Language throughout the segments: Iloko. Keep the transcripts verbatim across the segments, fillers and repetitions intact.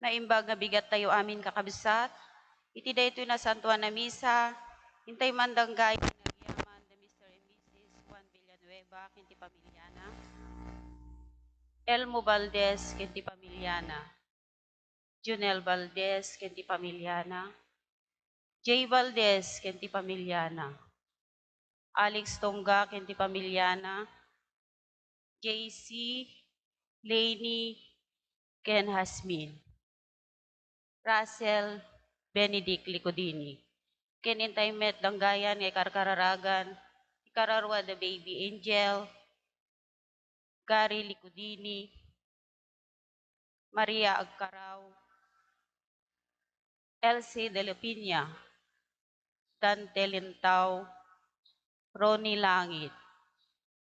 Naimbag nga bigattayo amin, kakabsat, iti daytoy nasantoan a misa, intay mandanggayan nga agyaman da Mister and Missus Juan Villanueva ken ti pamiliana, Elmo Valdez ken ti pamiliana, Junel Valdez ken ti pamiliana, Jay Valdez ken ti pamiliana, Alex Tongga ken ti pamiliana, J C, Lainey, ken Hasmin, Russell, Benedict Licodini, ken intay met danggayan nga ikarkararagan, ikararua da Baby Angel, Gary Licodini, Maria Agcaraw, Elsie de la Piña, Dante Lintao, Ronnie Langit,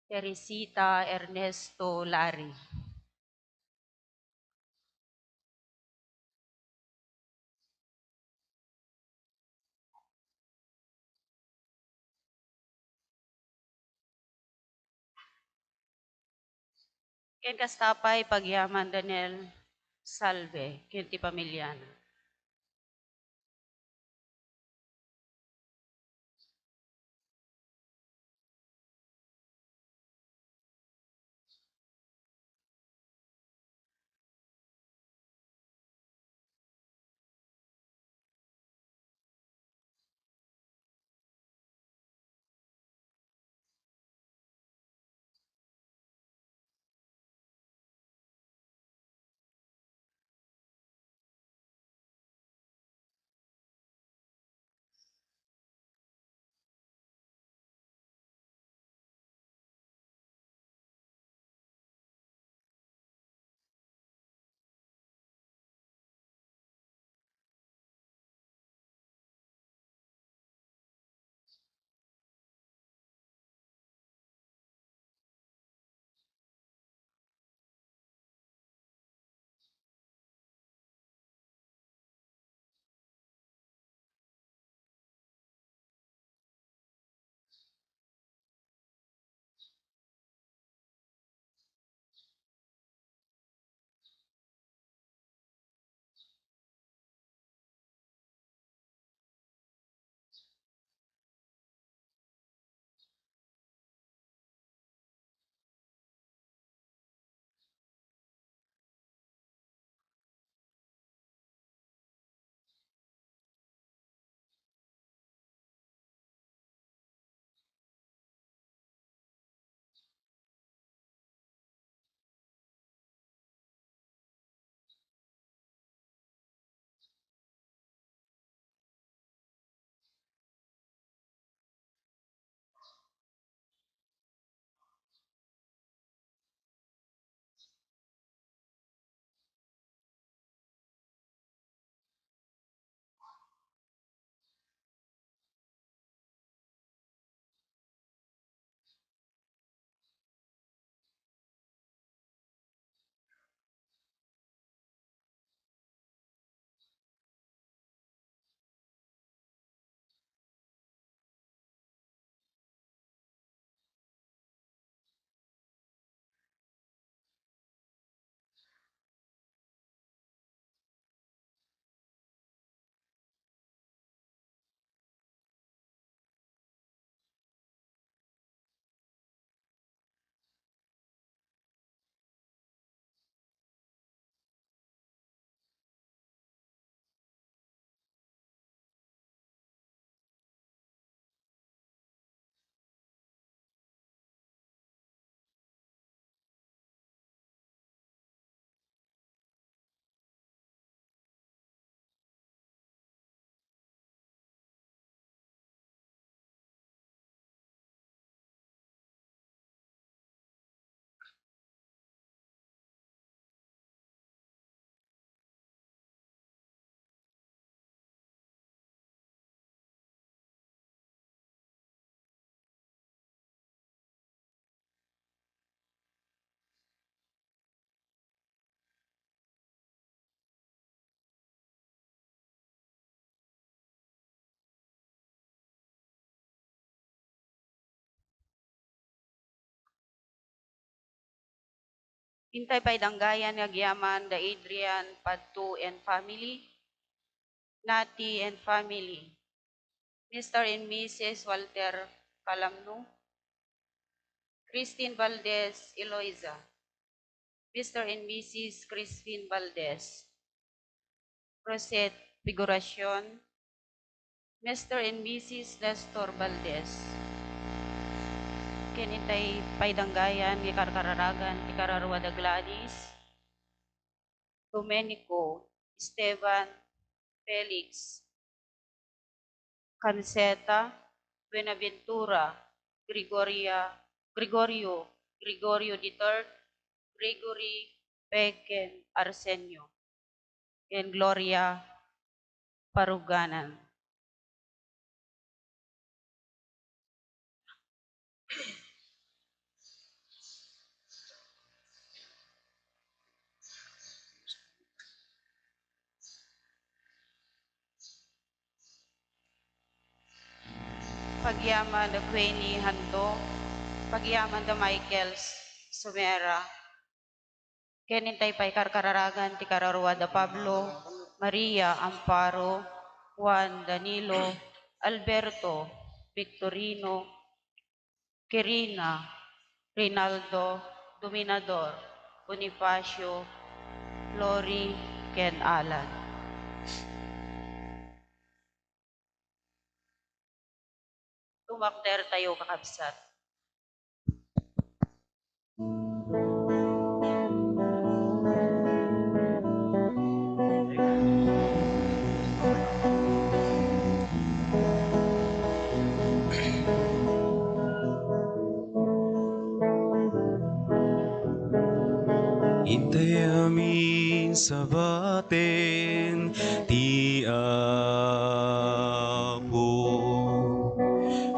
Teresita Ernesto Lari. Ken kasta pay pagyaman Daniel Salve ken ti pamiliana. Intay pay danggayan nga agyaman da Adrian Padto and family, Nati and family, Mister and Missus Walter Calamno, Christine Valdez Eloisa, Mister and Missus Crispin Valdez, Rosette Figuracion, Mister and Missus Nestor Valdez. Ken intay pay danggayan nga ikarkararagan ti kararua da Gladys, Domenico, Esteban, Felix, Canceta, Buenaventura, Gregoria, Gregorio, Gregorio the third, Gregory, Peken, Arsenio, and Gloria Paruganan. Pagyaman da Queenie Hando, pagyaman da Michael Sumera, ken intay pay karkararagan ti kararua da Pablo, Maria, Amparo, Juan, Danilo, Alberto, Victorino, Kirina, Rinaldo, Dominador, Bonifacio, Lori, ken Alan. Tumakder tayo, kakabsat. Intay amin sabaten ti Apo.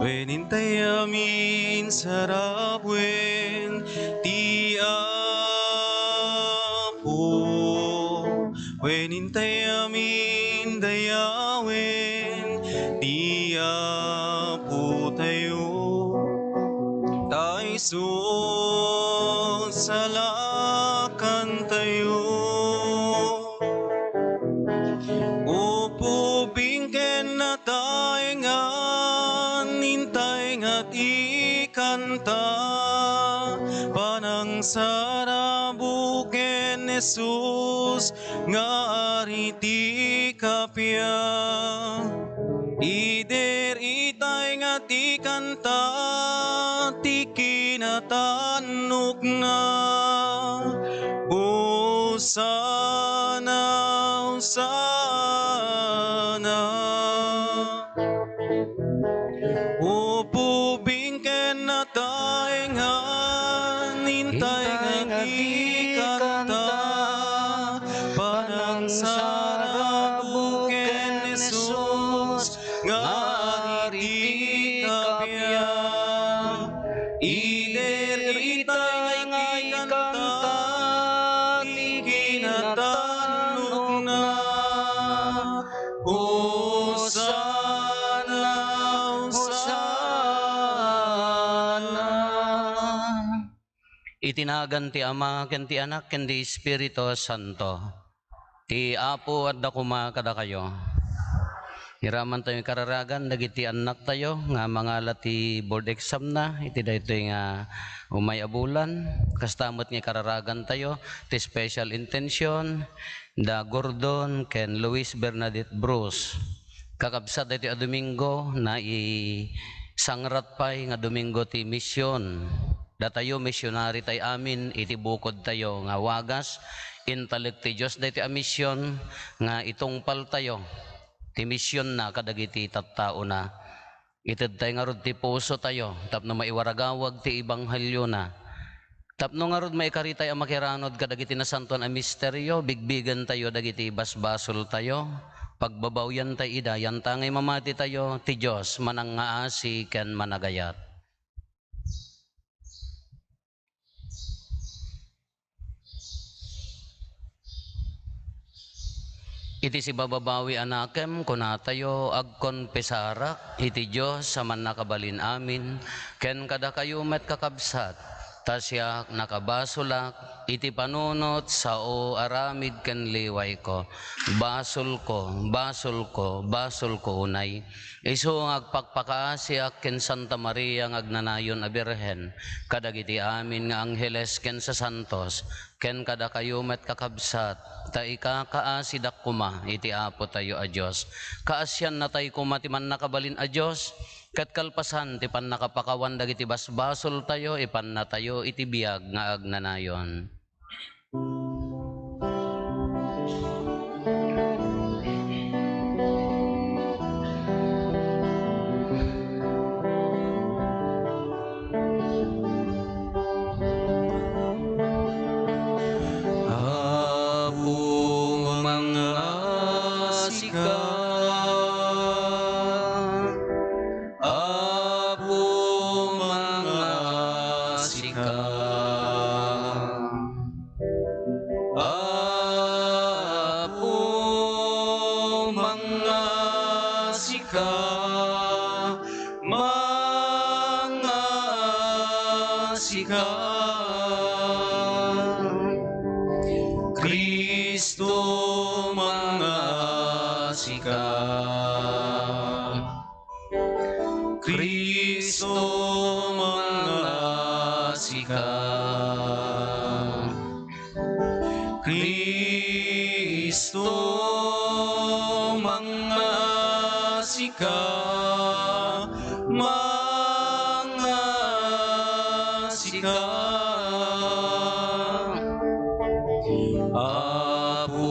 Wen intay amin sarabuen ti Apo. Wen intay amin dayawen ti Apo tayo. Ta isu salakan tayo. Upuping ken nataengan, intay nga ti kanta, panangsarabo ken Jesus nga Ari ti kappia. Idir itay nga ti kanta ti kinatannokna. Hosanna, Hosanna. Upubing ken nataengan, intay nga ikanta, panangsarabo ken Jesus nga Ari ti kappia. Idir itay nga ikanta ti kinatannokna. Hosanna, Hosanna. Iti nagan ti Ama, ken ti Anak, ken ti Espiritu Santo. Ti Apo adda koma kadakayo. Iraman tayo ikararagan dagiti annaktayo nga mangala ti board exam na iti daytoy nga umay a bulan. Kasta met nga ikararagan tayo ti special intention da Gordon ken Luis Bernadette Bruce. Kakabsat daytoy a Domingo, naisangratpay nga Domingo ti mision. Datayo, misionary tay amin iti bukodtayo nga wagas. Intalek ti Dios daytoy a mision nga itungpaltayo ti misionna kadagiti tattaona. Itedtay ngarud ti pusotayo tapno maiwaragawag ti ebangheliona. Tapno ngarud maikaritay a makiranud kadagiti nasantoan a misterio, bigbigentayo dagiti basbasoltayo, pagbabawiantay ida, yantangay mamatitayo, ti Dios manangngaasi ken managayat. Iti sibababawi a nakem, kunatayo, agkonfesarak iti Dios a Mannakabalin-amin, ken kadakayo met, kakabsat, Ta siak, nakabasolak iti panunot sao aramid ken liwayko. Basolko, basolko, basolko unay. Isu nga agpakpakaasiak ken Santa Maria nga agnanayon a Birhen, kadagiti amin nga angheles ken sasantos, ken kadakayo met, kakabsat, ta ikakaasidak koma iti Apotayo a Dios. Kaasiannatay koma ti Mannakabalin a Dios, ket kalpasan ti pannakapakawan dagiti basbasoltayo, ipannatayo iti biag nga agnanayon. Apo, mangaasika. Apo, mangaasika. Apo, mangaasika, mangaasika. Kristo, mangaasika. Kristo, mangaasika. Kristo, mangaasika, mangaasika. Apo,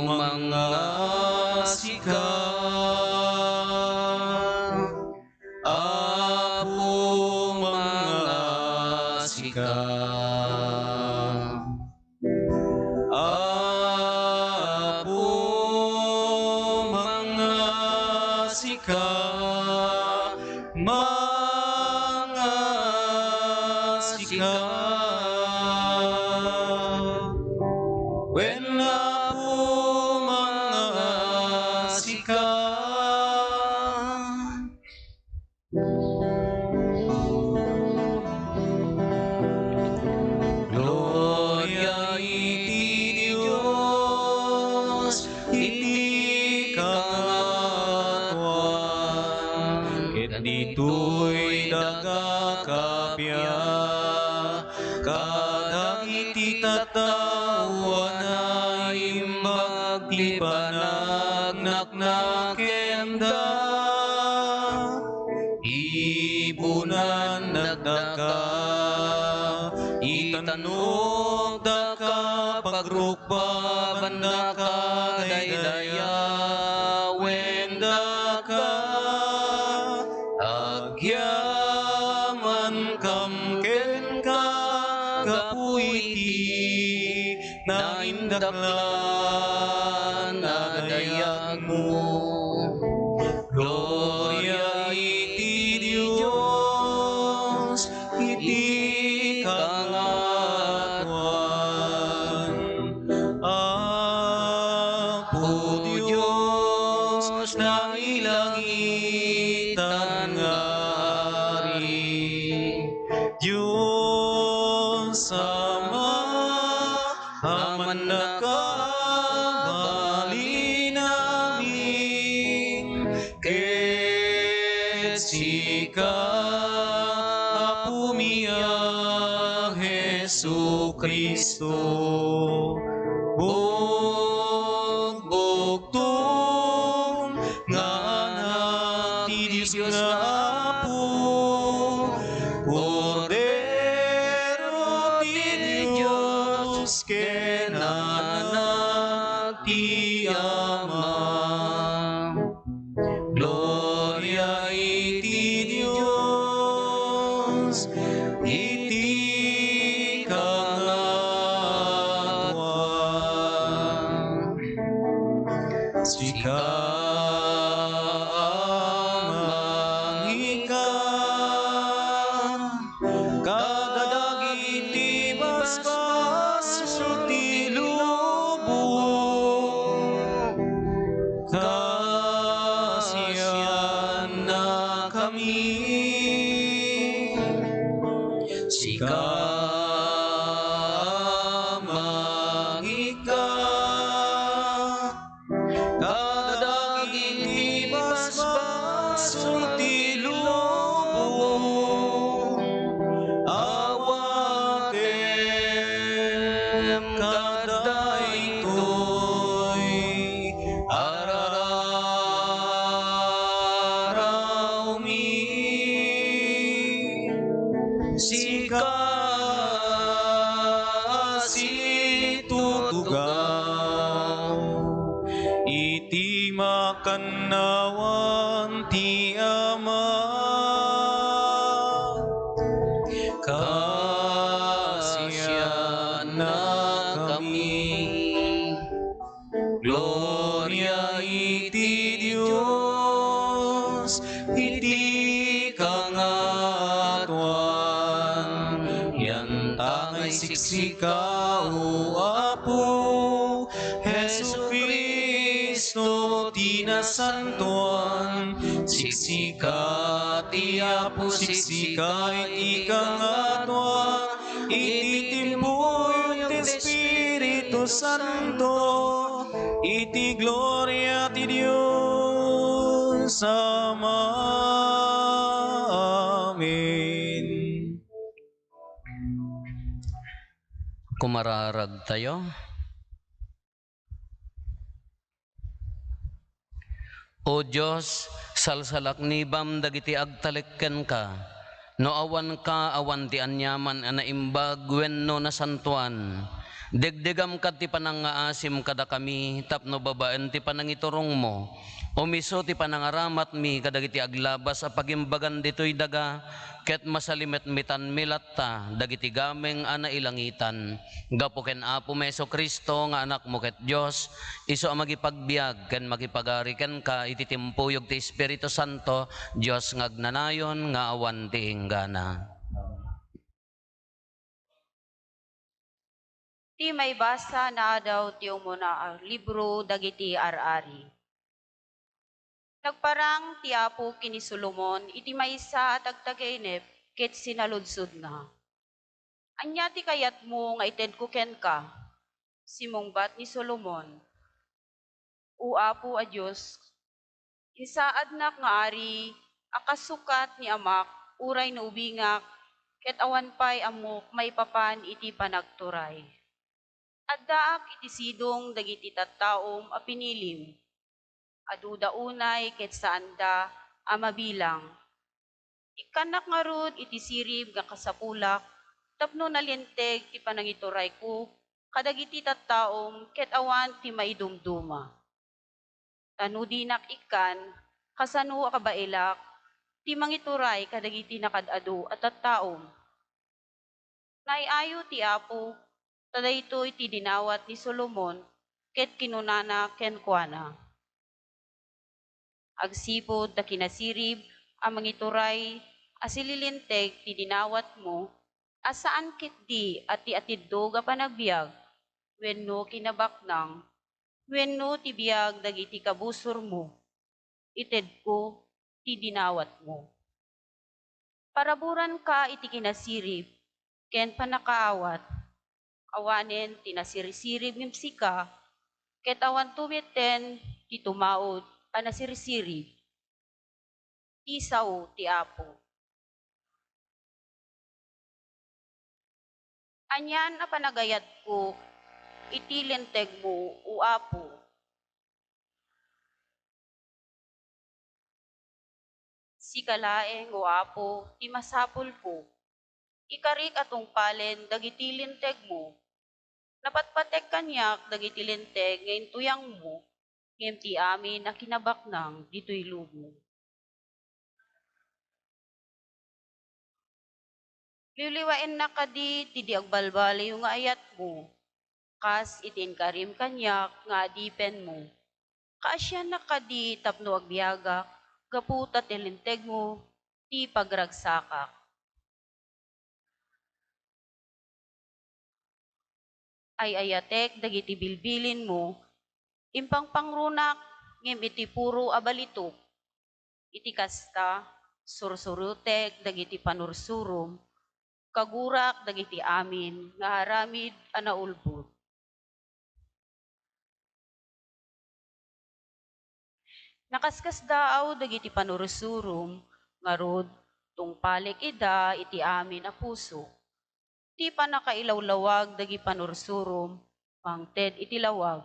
mangaasika. Apo, mangaasika. Apo, mangaasika, mangaasika. Wen, Apo, mangaasika. Gloria iti Dios iti kangatoan, ket ditoy daga kappia kadagiti tattao a naimbag ti panagnakna kenda. Ibunan daka, itannok daka, pagrukbaban daka, daydayawen daka. Agyamankam kenka gapu iti naindaklan a dayagmo. Gloria iti Dios iti kangatoan. Apo Dios, nailangitan nga Ari, Dios Ama, Amanna kabalinami, ket sika, Apomi a Jesu-Cristo, bugbugtong nga Anak ti Dios nga Apo, Kordero ti Dios ken Anak ti Ama. Gloria iti Dios iti kangatoan. Sika, Ama, nga ikkan kadagiti basbasol ti lubong, kaasiannakami. Sika, Sika a situtugaw iti makannawan ti Ama, kaasiannakami. Gloria iti Dios iti kangatoan. Yanta nga isiksika, O Apo Jesu-Cristo, ti nasantoan. Siksika ti Apo, siksika iti kangatoan. Iti timpuyog ti Espiritu Santo, iti gloria ti Dios Ama. Amen. Kumararagtayo. O Dios, salsalaknibam dagiti agtalek kenka. No awanka, awan ti aniaman a naimbag wenno nasantoan. Degdegam kad ti panangngaasim kadakami tapno babaen ti panangiturongmo, umiso ti panangaramatmi kadagiti aglabas a pagimbagan ditoy daga, ket masalimetmetanmi latta dagiti gameng a nailangitan. Gapu ken Apomi Jesu-Cristo nga Anakmo ket Dios, isu a mangipagbiag ken mangipagari kenka iti timpuyog ti Espiritu Santo, Dios nga agnanayon nga awan ti inggana. Ti maibasa nga adaw ti umuna a libro dagiti ar-ari. Nagparang ti Apo ken ni Solomon iti maysa a tagtagainep ket sinaludsodna, "Ania ti kayatmo nga itedko kenka?" Simungbat ni Solomon, "O Apo a Dios, insaadnak nga ari a kasukat ni amak uray no ubingak, ket awan pay ammok maipapan iti panagturay. Addaak iti sidong dagiti tattaom a pinilim. Aduda unay ket saanda a mabilang. Ikkannak ngarud iti sirib nga kasapulak tapno nalinteg ti panangiturayko kadagiti tattaom ket awan ti maidumduma. Ta no dinak ikkan, kasano a kabaelak ti mangituray kadagiti nakaad-adu a tattaom?" Naay-ayo ti Apo, ta daytoy ti dinawat ni Solomon, ket kinunana kenkuana, "Agsipud ta kinasirib a mangituray a sililinteg ti dinawatmo, a saan ketdi a ti atiddog a panagbiag, wenno kinabaknang, wenno ti biag dagiti kabusormo, itedko ti dinawatmo. Paraburanka iti kinasirib ken pannakaawat, awanen ti nasirsirib ngem sika, ket awanto metten ti tumaud a nasirsirib." Ti sao ti Apo. Anian a panagayatko iti lintegmo, O Apo. Sika laeng, O Apo, ti masapulko. Ikarik a tungpalen dagiti lintegmo. Napatpatek kaniak dagiti linteg nga intuyangmo, ngem ti amin a kinabaknang ditoy lubong. Liwliwaennak kadi ti di agbalbaliw nga ayatmo, kas iti inkarim kaniak nga adipenmo. Kaasiannak kadi tapno agbiagak gapu ta ti lintegmo ti pagragsakak. Ay-ayatek dagiti bilbilinmo, impangpangrunak ngem iti puro a balitok. Iti kasta, sursurotek dagiti panursurom, kagurak dagiti amin nga aramid a naulbod. Nakaskasdaaw dagiti panursurom, ngarud, tungpalek ida iti amin a puso. Ti pannakailawlawag dagiti panursurom, mangted iti lawag,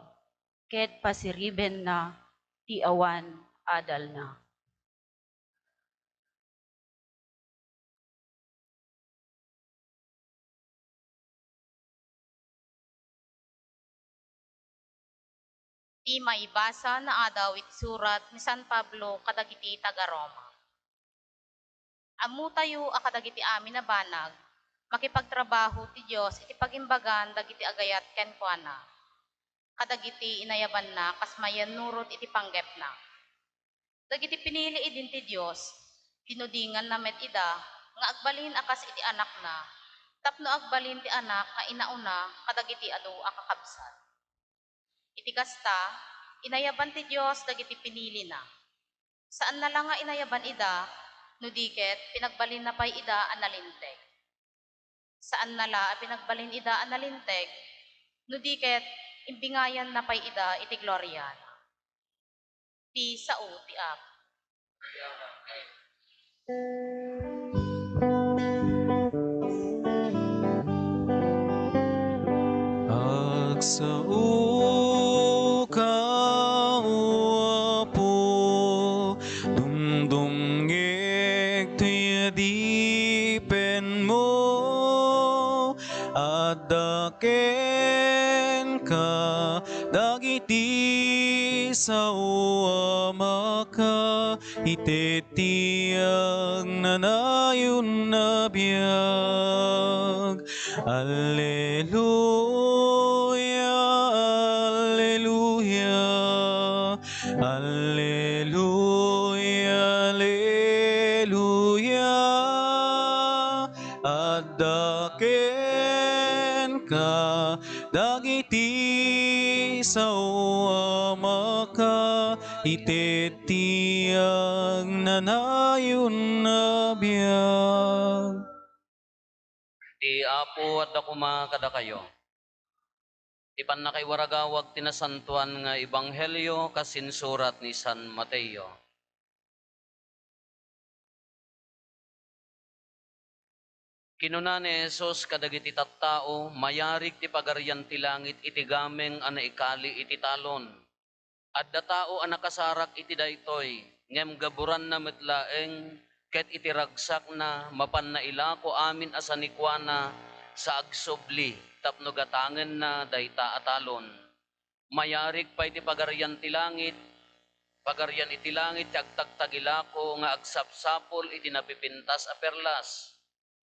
ket pasiribenna ti awan adalna. Iti maibasa naadaw iti surat ni San Pablo kadagiti taga-Roma. Ammotayo a kadagiti amin a banag, makipagtrabaho ti Dios iti pagimbagan dagiti agayat kenkuana, kadagiti inayabanna kas mayannurot iti panggepna. Dagiti pinili idin ti Dios, kinudinganna met ida nga agbalin a kas iti Anakna, tapno agbalin ti Anak nga inauna kadagiti adu a kakabsat. Iti kasta, inayaban ti Dios dagiti pinilina. Saanna la nga inayaban ida, no di ket pinagbalinna pay ida a nalinteg. Saanna la a pinagbalin ida a nalinteg, no di ket imbingayanna pay ida iti gloriana. Ti sao ti Apo. Agsaoka, O Apo, dumdumngeg ti adipenmo. Adda kenka dagiti sao a maka Ititiag nanayon a biag. Alleluia, alleluia, alleluia, alleluia. Adda kenka dagiti sao a maka Ititiag nanayon a biag. Ti Apo adda koma kadakayo. Ti pannakaiwaragawag ti Nasantoan nga Ebanghelio kas insurat ni San Mateo. Kinuna ni Jesus kadagiti tattao, "Mayarig ti Pagarian ti Langit iti gameng a naikali iti talon. Adda tao a nakasarak iti daytoy, ngem gaburanna met laeng ket iti ragsakna, mapanna ilako amin a sanikuana sa agsubli tapno gatangenna dayta a talon." Mayarig pay ti Pagarian ti Langit, Pagarian iti Langit ti agtagtagilako nga agsapsapul iti napipintas a perlas.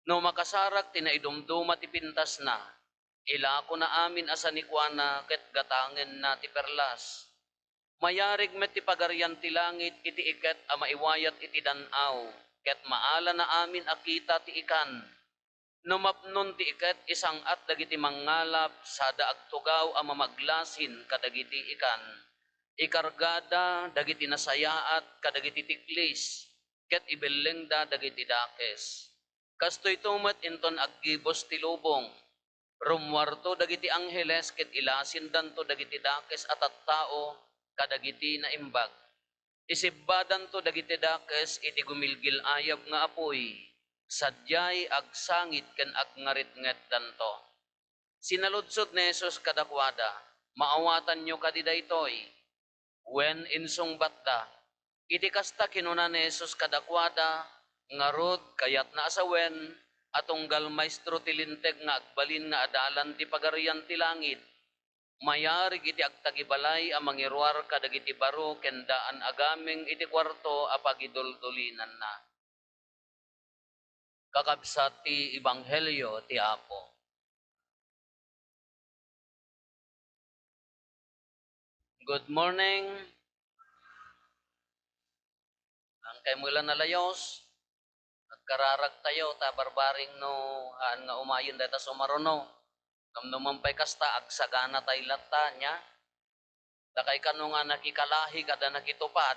No makasarak ti naidumduma ti pintasna, ilakona amin a sanikuana ket gatangenna ti perlas. Mayarig met ti Pagarian ti Langit iti iket a maiwayat iti dan-aw, ket maalana amin a kita ti ikan. No mapnon ti iket, isang-at dagiti mangngalap sada agtugaw a mamaglasin kadagiti ikan. Ikargada dagiti nasayaat kadagiti tiklis, ket ibellengda dagiti dakes. Kastoyto met inton aggibus ti lubong. Rummuarto dagiti angheles ket ilasindanto dagiti dakes a tattao kadagiti naimbag. Isibbadanto dagiti dakes iti gumilgil-ayab nga apuy, sadiay agsangit ken agngaritngetdanto. Sinaludsod ni Jesus kadakuada, "Maawatanyo kadi daytoy?" Wen, insungbatda. Iti kasta, kinuna ni Jesus kadakuada, "Ngarud, kayatna a sawen a tunggal maestro ti Linteg nga agbalin nga adalan ti Pagarian ti Langit. Mayarig iti agtagibalay a mangiruar kadagiti baro ken daan a gameng iti kuarto a pagiduldulinanna." Kakabsat ti Ebanghelio ti Apo. Good morning. Ang kay mula na layos, agkararag tayo, ta barbaring no, haan nga umayen dayta sumaruno. Ngem no man pay kasta, agsagana tay latta, nya. Dakay kano nga nakikalahi kada nakitupad.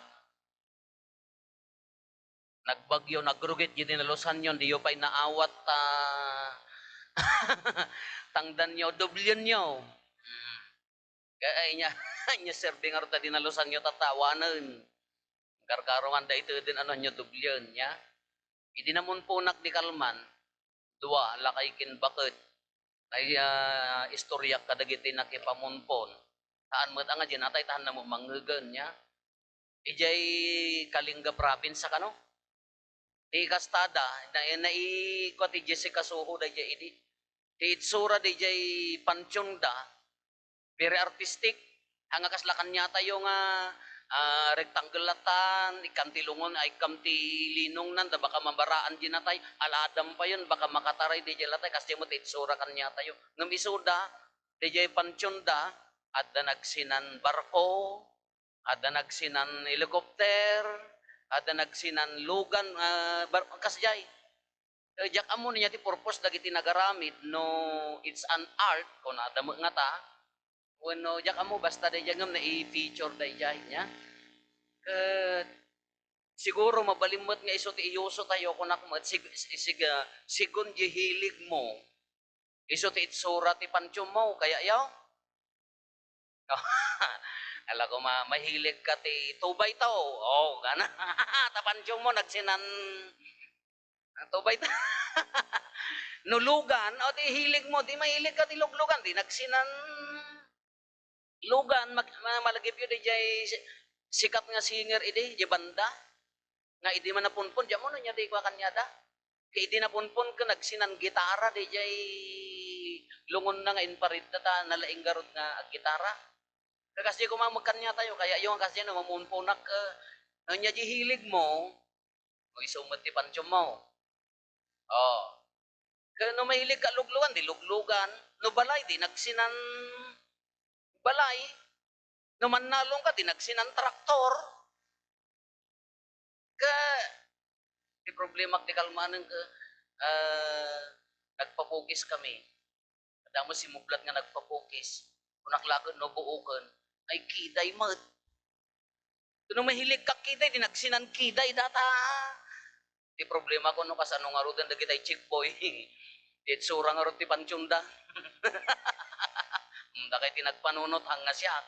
Nagbagyo, nagrugit, di nalusanyo, diyo pay naawat, ta tangdanyo, doblienyo. Mm. Kaya, ay, nya, nya, serbi nga rod ta di nalusanyo, tatawanen. Karkarongan da ito din, ano, nyo, doblien, nya. Idi namunpunak di kalman, dua, lakay ken baket. Ay, ah, istoryak kadagiti nakipamunpon. Haan met a nga dinatay, ta haan na met mangngegen, nya. Idiay Kalinga province a kano. Ti kastada, na, nai-, kua ti Jessica Soho da idiay idi. Ti itsura da idiay panteon da, very artistic. Ania kasla kaniatayo nga, ah, rectangle latan, ikkam ti lungon, ay ikkam ti linongnan, ta baka mabaraan diay natay, aladam payen, baka makataray diay latay, kasdiay met ti itsura kaniatayo. Ngem isuda, diay pantionda, adda nagsinan barko, adda nagsinan helicopter, adda nagsinan lugan, ah, bar-, kasdiay. Eh, diak ammo ania ti purpose dagiti nagaramid no it's an art, kunada met ngata, wenno diak ammo basta daydiay ngem nai-feature daydiay, nia? Ket siguro mabalin met nga isu ti iyusotayo, kunak met, sig-, sig-, ah, segun diay hiligmo, isu ti itsura ti pantionmo, kaya yaw? Ala koma, mahilig ka ti two by two. Oh, kana. Ta pantionmo, nagsinan two by two. No lugan, o ti hiligmo, ti mahilig ka ti luglugan, ti nagsinan lugan, mag-, ma-, malagipyo diay si-, sikat nga singer idi, diay banda. Nga idi man napunpon, diak ammo no ania ti kua kaniada. Ket idi napunpon ket nagsinan gitara diay lungonna nga inparidda ta nalaing garud nga aggitara. Ket kasdiay koma met kaniatayo, kaya yaw nga kasdiay no mamunponak, eh, ania diay hiligmo, no isu met ti pantionmo. Oh. Ket no mahilig ka luglugan, di luglugan. No balay, di nagsinan balay. No mannalon ka, di nagsinan traktor. Ket ti problemak di kalmanen ket, ah, nagpapukis kami. Adda met simmublat nga nagpapukis. Kunak la ket no buoken, ay kiday met. No mahilig ka kiday, di nagsinan kiday data. Ti problemako no kasano ngaruden dagitay chickboy. Ti itsura ngarud ti pantionda. Hmm, dakay ti nagpanunot, haan nga siak.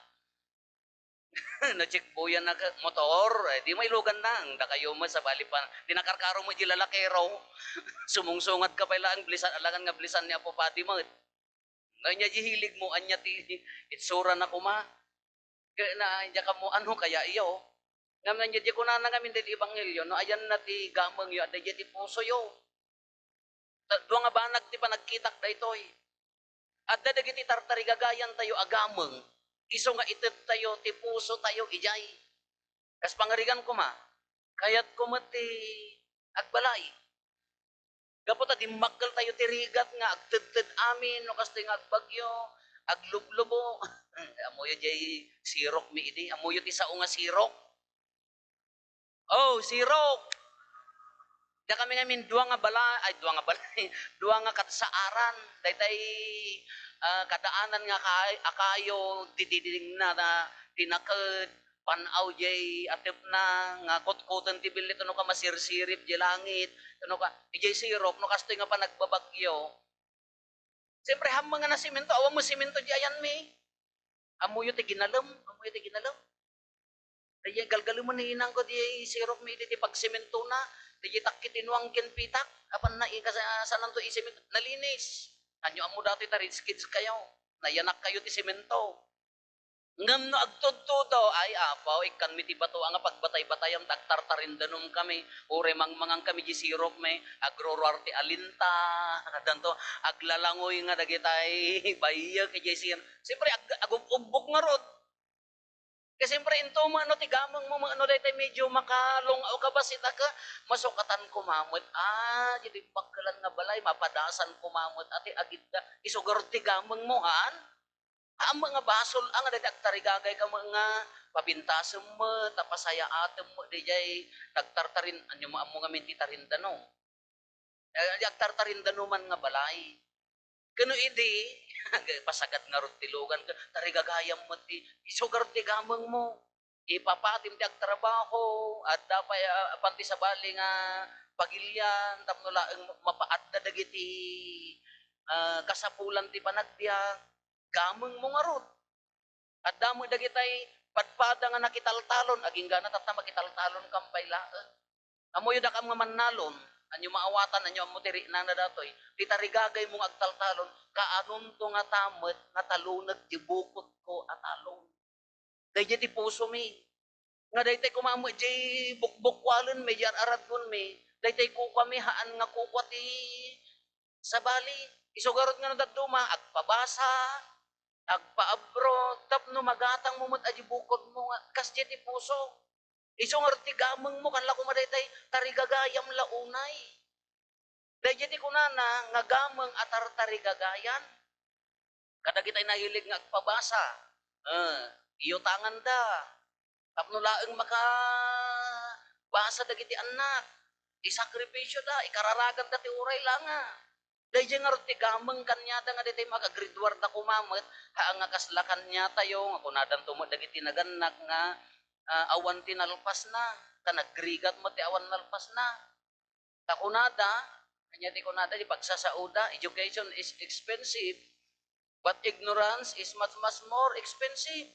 No chickboyan na ka-, motor, eh, di mailugan na. Ang dakayo mo, sabali pa, di nakarkaro mo di lalakero. Sumungsungad ka pa laeng, blisan, alangan nga blisan ni Apo Padi mo. Ania di hilig mo, ania ti itsura na kuma. Kaya na, ania ka mo, ano kaya iyo? Ngam na ania di kunana ngamin dahil ebanghelyo, no, ayan na ti gameng yo, adda di ti puso yo. Ta-, dua nga banag ti panagkitak daytoy. Adda dagiti tartarigagayantayo a gameng, isu nga itedtayo ti pusotayo idiay. Kas pangarigan koma, kayatko met ti agbalay. Gapu ta dimmakkeltayo ti rigat nga agtedted amin no kastoy nga agbagyo, aglublubo. Ammoyo diay sirok mi idi, ammoyo ti sao nga sirok? Oh, sirok. Da kami ngamin dua nga bala-, ay, dua nga balay, dua nga kadsaaran. Daytay, ah, kadaanan nga kay-, a kayo, dididingna, na, dinaked, pan-aw jay atepna, nga kutkoten ti billit, no ka masirsirip jay langit, no ka, ijay sirok, no kastoy nga panagbabagyo. Siyempre, hammeng nga nasimento, awan mo simento di ayan mi. Ammoyo ti ginalem, ammoyo ti ginalem. Dayjay galgalemen ni inangko di sirok mi idi ti pagsementona. Dayjay takkit inuang ken pitak, apan na ikasananto isemento, nalinis. Anyo ammo datoy ta rich kids kayo. Nayanak kayo ti semento. Ngem no agtudtudo, ay, Apo, ikkanmi ti bato a nga pagbatay-batayam ta agtartarindanom kami. Uray mangmangan kami di sirok mi, agruruar ti alinta, kadanto, aglalangoy nga dagitay bayyek, idiay sin-, siyempre, ag-, agub-ubbok ngarud. Kaya siyempre, into mo, ano, ti gameng mo, ano, daytay medyo makalung-aw ka ba, sita ka, masukatan ko mamet, ah, di bakkelan nga balay, mapadasan ko mamet, ati, agidda, isugar ti gameng mo, haan? Ammok nga basol a nga dayta agtarigagay ka met nga papintasem met, ta pasayaatem met dayjay nagtartarin-, ania mo ammo ngamin ti tarindanom. Eh, agtartarindanoman nga balay. Ken no idi, pasagad ngarud ti lugan, tarigagayam met ti, isugar ti gameng mo. Ipapatim ti agtrabaho, adda pay, ah, apan ti sabali nga pagilian, tapno laeng mapaadda dagiti, ah, kasapulan ti panagbiag. Gameng mo ngarud. Adda met dagitay padpada nga nakitaltalon, agingga na tatta makitaltalon kam pay laeng. Ammoyo dakam nga mannalon, anyo maawatan, anyo ammo ti riknana datoy, ti tarigagay mo nga agtaltalon, kaanonto ngata met nga taloneg ti bukod ko a talon. Dayjay ti puso mi. Nga daytay koma met jay bukbukkualen mi, jay ar-aradon mi, daytay kukua mi, haan nga kukua ti sabali. Isu garud nga no dadduma, agpabasa, Agpaabro, tapno magatangmo met a di bukodmo nga, kas diay ti puso. Isu ngarud ti gamengmo, ken la koma daytay tarigagayam la unay. Daydiay ti kunana nga gameng a tartarigagayan. Kadagitay nahilig nga agpabasa, eh, iyutanganda. Tapno laeng makabasa dagiti annak, isakripisioda, ikararaganda ti uray la nga. Daydiay ngarud ti gameng kaniada nga daytoy makagriduarda koma met, haan nga kasla kaniatayo, nga kunadanto met dagiti nagannak nga, ah, awan ti nalpasna, ta nagrigat met ti awan nalpasna. Ta kunada, ania ti kunada, ti pagsasaoda, "Education is expensive, but ignorance is much, much more expensive."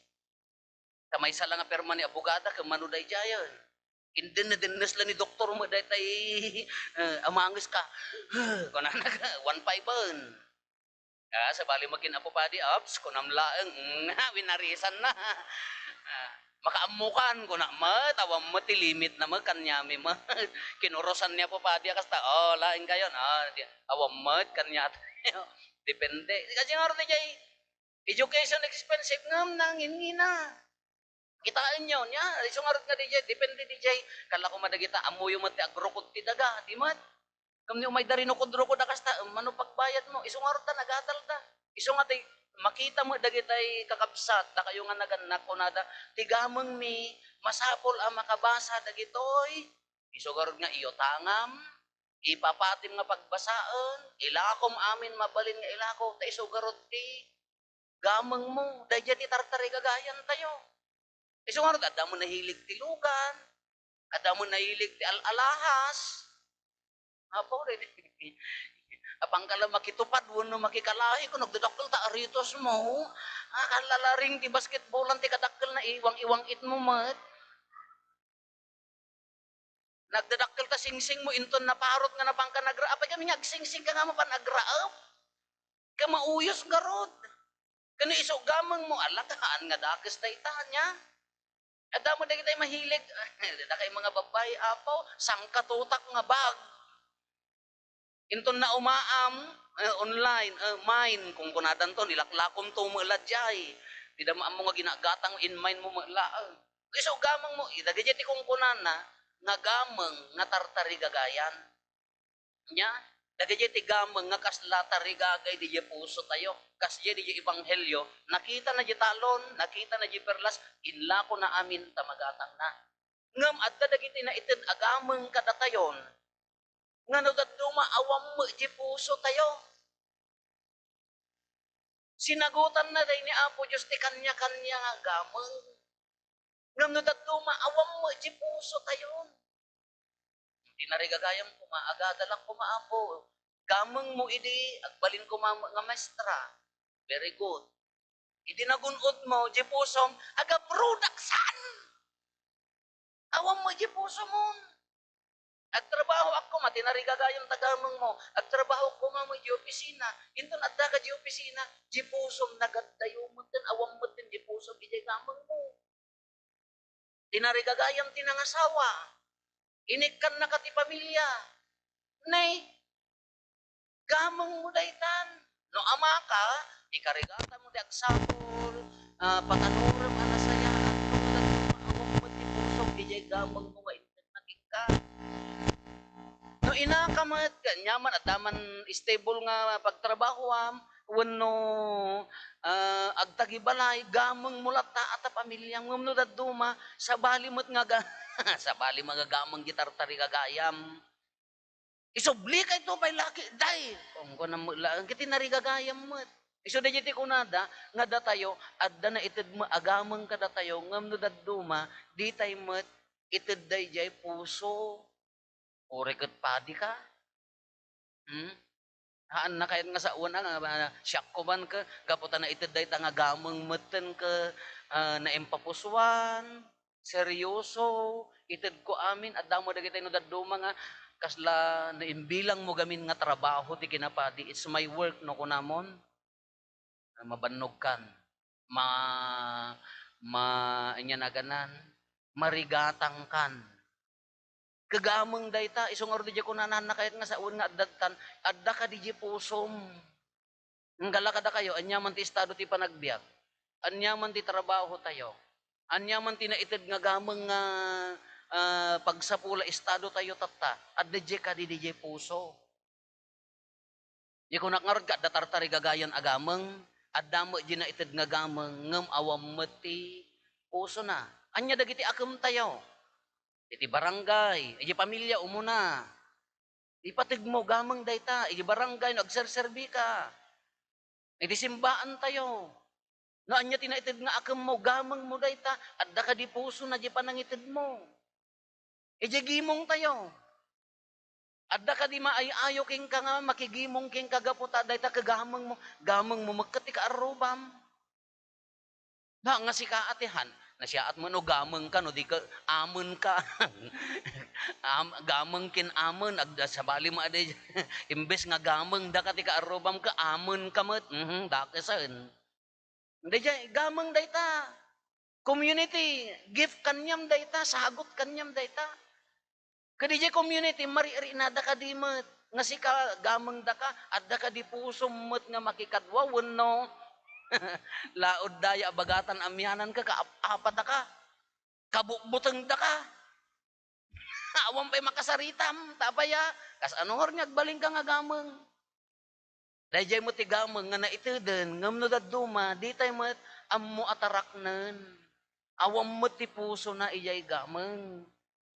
Ta maysa la nga pirma ni abogada ken mano daydiayen. Indennedennes la ni doktor met daytay, eh, amanges ka. Kunana, "One five-en." Ah, sabali met ken Apo Padi, "Ops, kunam laeng." Mm, winarisanna. Ah, "Makaammokan," kuna met, awan met ti limitna met, kaniami met. Kinurusan ni Apo Padi a kasta, "Oh, laeng kayon." Ah, di, awan met, kaniatayo. Depende. Kasi nga ron, diay, education expensive ngem nangingina. Kitaenyo, nia, isu ngarud nga diay, depende diay, kala koma dagita, ammoyo met ti agrukod ti daga, di met. Ngem ni umayda rinukod-rukod a kasta, em, mano pagbayadmo, isu ngarud ta nagadalda. Isu nga ti, makita met dagitay kakabsat, dakayo nga nagannak, kunada, "Ti gamengmi, masapul a makabasa dagitoy." Isu ngarud nga iyutangam, ipapatim nga pagbasaen, ilakom amin mabalin nga ilako, ta isu ngarud ti gamengmo, daydiay ti tartarigagayantayo. Isu ngarud, adda met nahilig ti lugan, adda met nahilig ti al-alahas. Apo, daydiay. Apangka la makitupad wenno makikalahi, kun nagdadakkel ta aritosmo. Ah, kalalaring ti basketballan ti kadakkelna, iwang-iwang-itmo met. Nagdadakkel ta singsingmo, inton naparot nga napangka nagraep. Apay kami nga agsingsing ka nga mapan agraep? Ka mauyos ngarud. Ken isu gamengmo, ala, haan nga dakes dayta, nia? Adda met dagitay mahilig, dakay mga babayi, Apo, sangkatutak nga bag. Inton naumaam, eh, online, eh, mine, kunkunadanto, nilaklakomto met la diay. Dida maammo nga ginagatang in mine mo met laeng. Isu gamengmo, dagiti ti kunkunana nga gameng nga tartarigagayan. Nia, dagiti ti gameng nga kasla tarigagay diay pusotayo, kas diay diay ebanghelio, nakitana diay talon, nakitana diay perlas, inlakona amin ta magatangna. Ngem adda dagiti naited a gameng kadatayon, nga no dadduma, awan met diay pusotayo. Sinagutanna daydi ni Apo Dios ti kaniakania nga gameng. Ngem no dadduma, awan met diay pusotayo. Tinarigagayam koma, agadalak koma, Apo. Gamengmo idi, agbalin koma nga maestra. Very good. Idi nagun-odmo, diay pusom, agabrodaksan. Awan met diay pusomon. Agtrabahoak koma, tinarigagayam ta gamengmo. Agtrabahoak koma met diay opisina. Inton addaka diay opisina, diay pusom nagaddayo metten, awan metten diay pusom idiay gamengmo. Tinarigagayam ti nangasawa. Inikkannaka ti pamilia. Nay, gamengmo daytan. No amaka, ikarigatam ti agsapul, ah, patanorem a nasayaat, no dadduma, awan met ti pusom idiay gamengmo nga inted na kenka. No inaka met, ket ania man, adda man stable nga pagtrabahoam, wenno, ah, agtagibalay, gamengmo latta a ta pamiliam, ngem no dadduma, sabali met nga ga-, sabali nga gameng ti tartarigagayam. Isublika ito pay laki, day. Kunkuana met laeng, ket tinarigagayam met. Isu daydiay ti kunada, nga datayo, adda naited met a gameng kadatayo, ngem no dadduma, ditay met ited daydiay puso. Uray ket padi ka. Hmm? Haanna kayat nga sawen a, nga, siak ko man ke, gapu ta naited dayta nga gameng metten ke, ah, naimpapusuan, seryoso, itedko amin, adda mo dagitay no dadduma nga kasla naimbilangmo gamin nga trabaho ti kinapadi, "It's my work," no kunamon. Mabannogkan, ma-, ma-, ania naganan, marigatangkan. Ket gameng dayta, isu ngarud diay kunana, haanna kayat nga sawen nga adda tan, adda kadi diay pusom. Ngem kala kadakayo, ania man ti estado ti panagbiag? Ania man ti trabaho tayo? Ania man ti naited nga gameng nga, ah, pagsapula estado tayo tatta? Adda diay kadi diay puso. Di kunak ngarud ka, adda tartarigagayan a gameng, adda met diay naited nga gameng, ngem awan met ti pusona. Ania dagiti akem tayo? Iti barangay, iti pamilia, umuna. Ipateg mo, gameng dayta, iti barangay no agserserbi ka. Iti simbaan tayo. No ania ti naited nga akem mo, gameng mo dayta, adda kadi pusona diay panangited mo. Idiay gimong tayo. Adda kadi maay-ayo kenka nga makigimong kenka gapu ta dayta ket gameng mo, gameng mo met ket ti kaarrubam. Ba, nga sika ati han, nasiaat mo no gameng ka, no di ka, amen ka. Am-, gameng ken amen, agda sabali mo adi, imbes nga gameng daka ti kaarrubam ka, amen ka met, mhm, dakesen. Daydiay, gameng dayta. Community, gift kaniam dayta, sagut kaniam dayta. Kadi diay community, mariknada kadi met, nga sika, gameng daka, adda kadi pusom met nga makikadua wenno laod daya a bagatan amianan ka, kaap-apat daka, kabukbuteng daka. Awan pay makasaritam, ta apay a, kas ano nga agbalin ka nga gameng? Daydiay met ti gameng nga naiteden, ngem no dadduma, ditay met ammo a taraknen. Awan met ti pusona idiay gameng.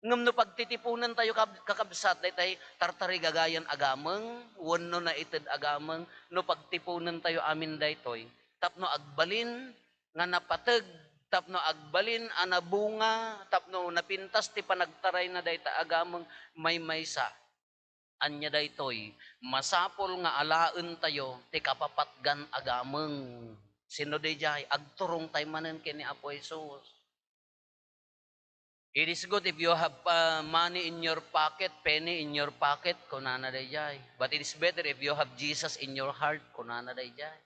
Ngem no pagtitiponen tayo, kab-, kakabsat, daytay tartarigagayan a gameng, wenno naited a gameng, no pagtiponen tayo amin daytoy, tapno agbalin nga napateg, tapno agbalin a nabunga, tapno napintas ti panagtarayna dayta a gameng, maymaysa. Ania daytoy? Masapul nga alaentayo ti kapapatgan a gameng. Sino daydiay? Agturongtay manen ken ni Apo Jesus. "It is good if you have, uh, money in your pocket, penny in your pocket," kunana daydiay. "But it is better if you have Jesus in your heart," kunana daydiay.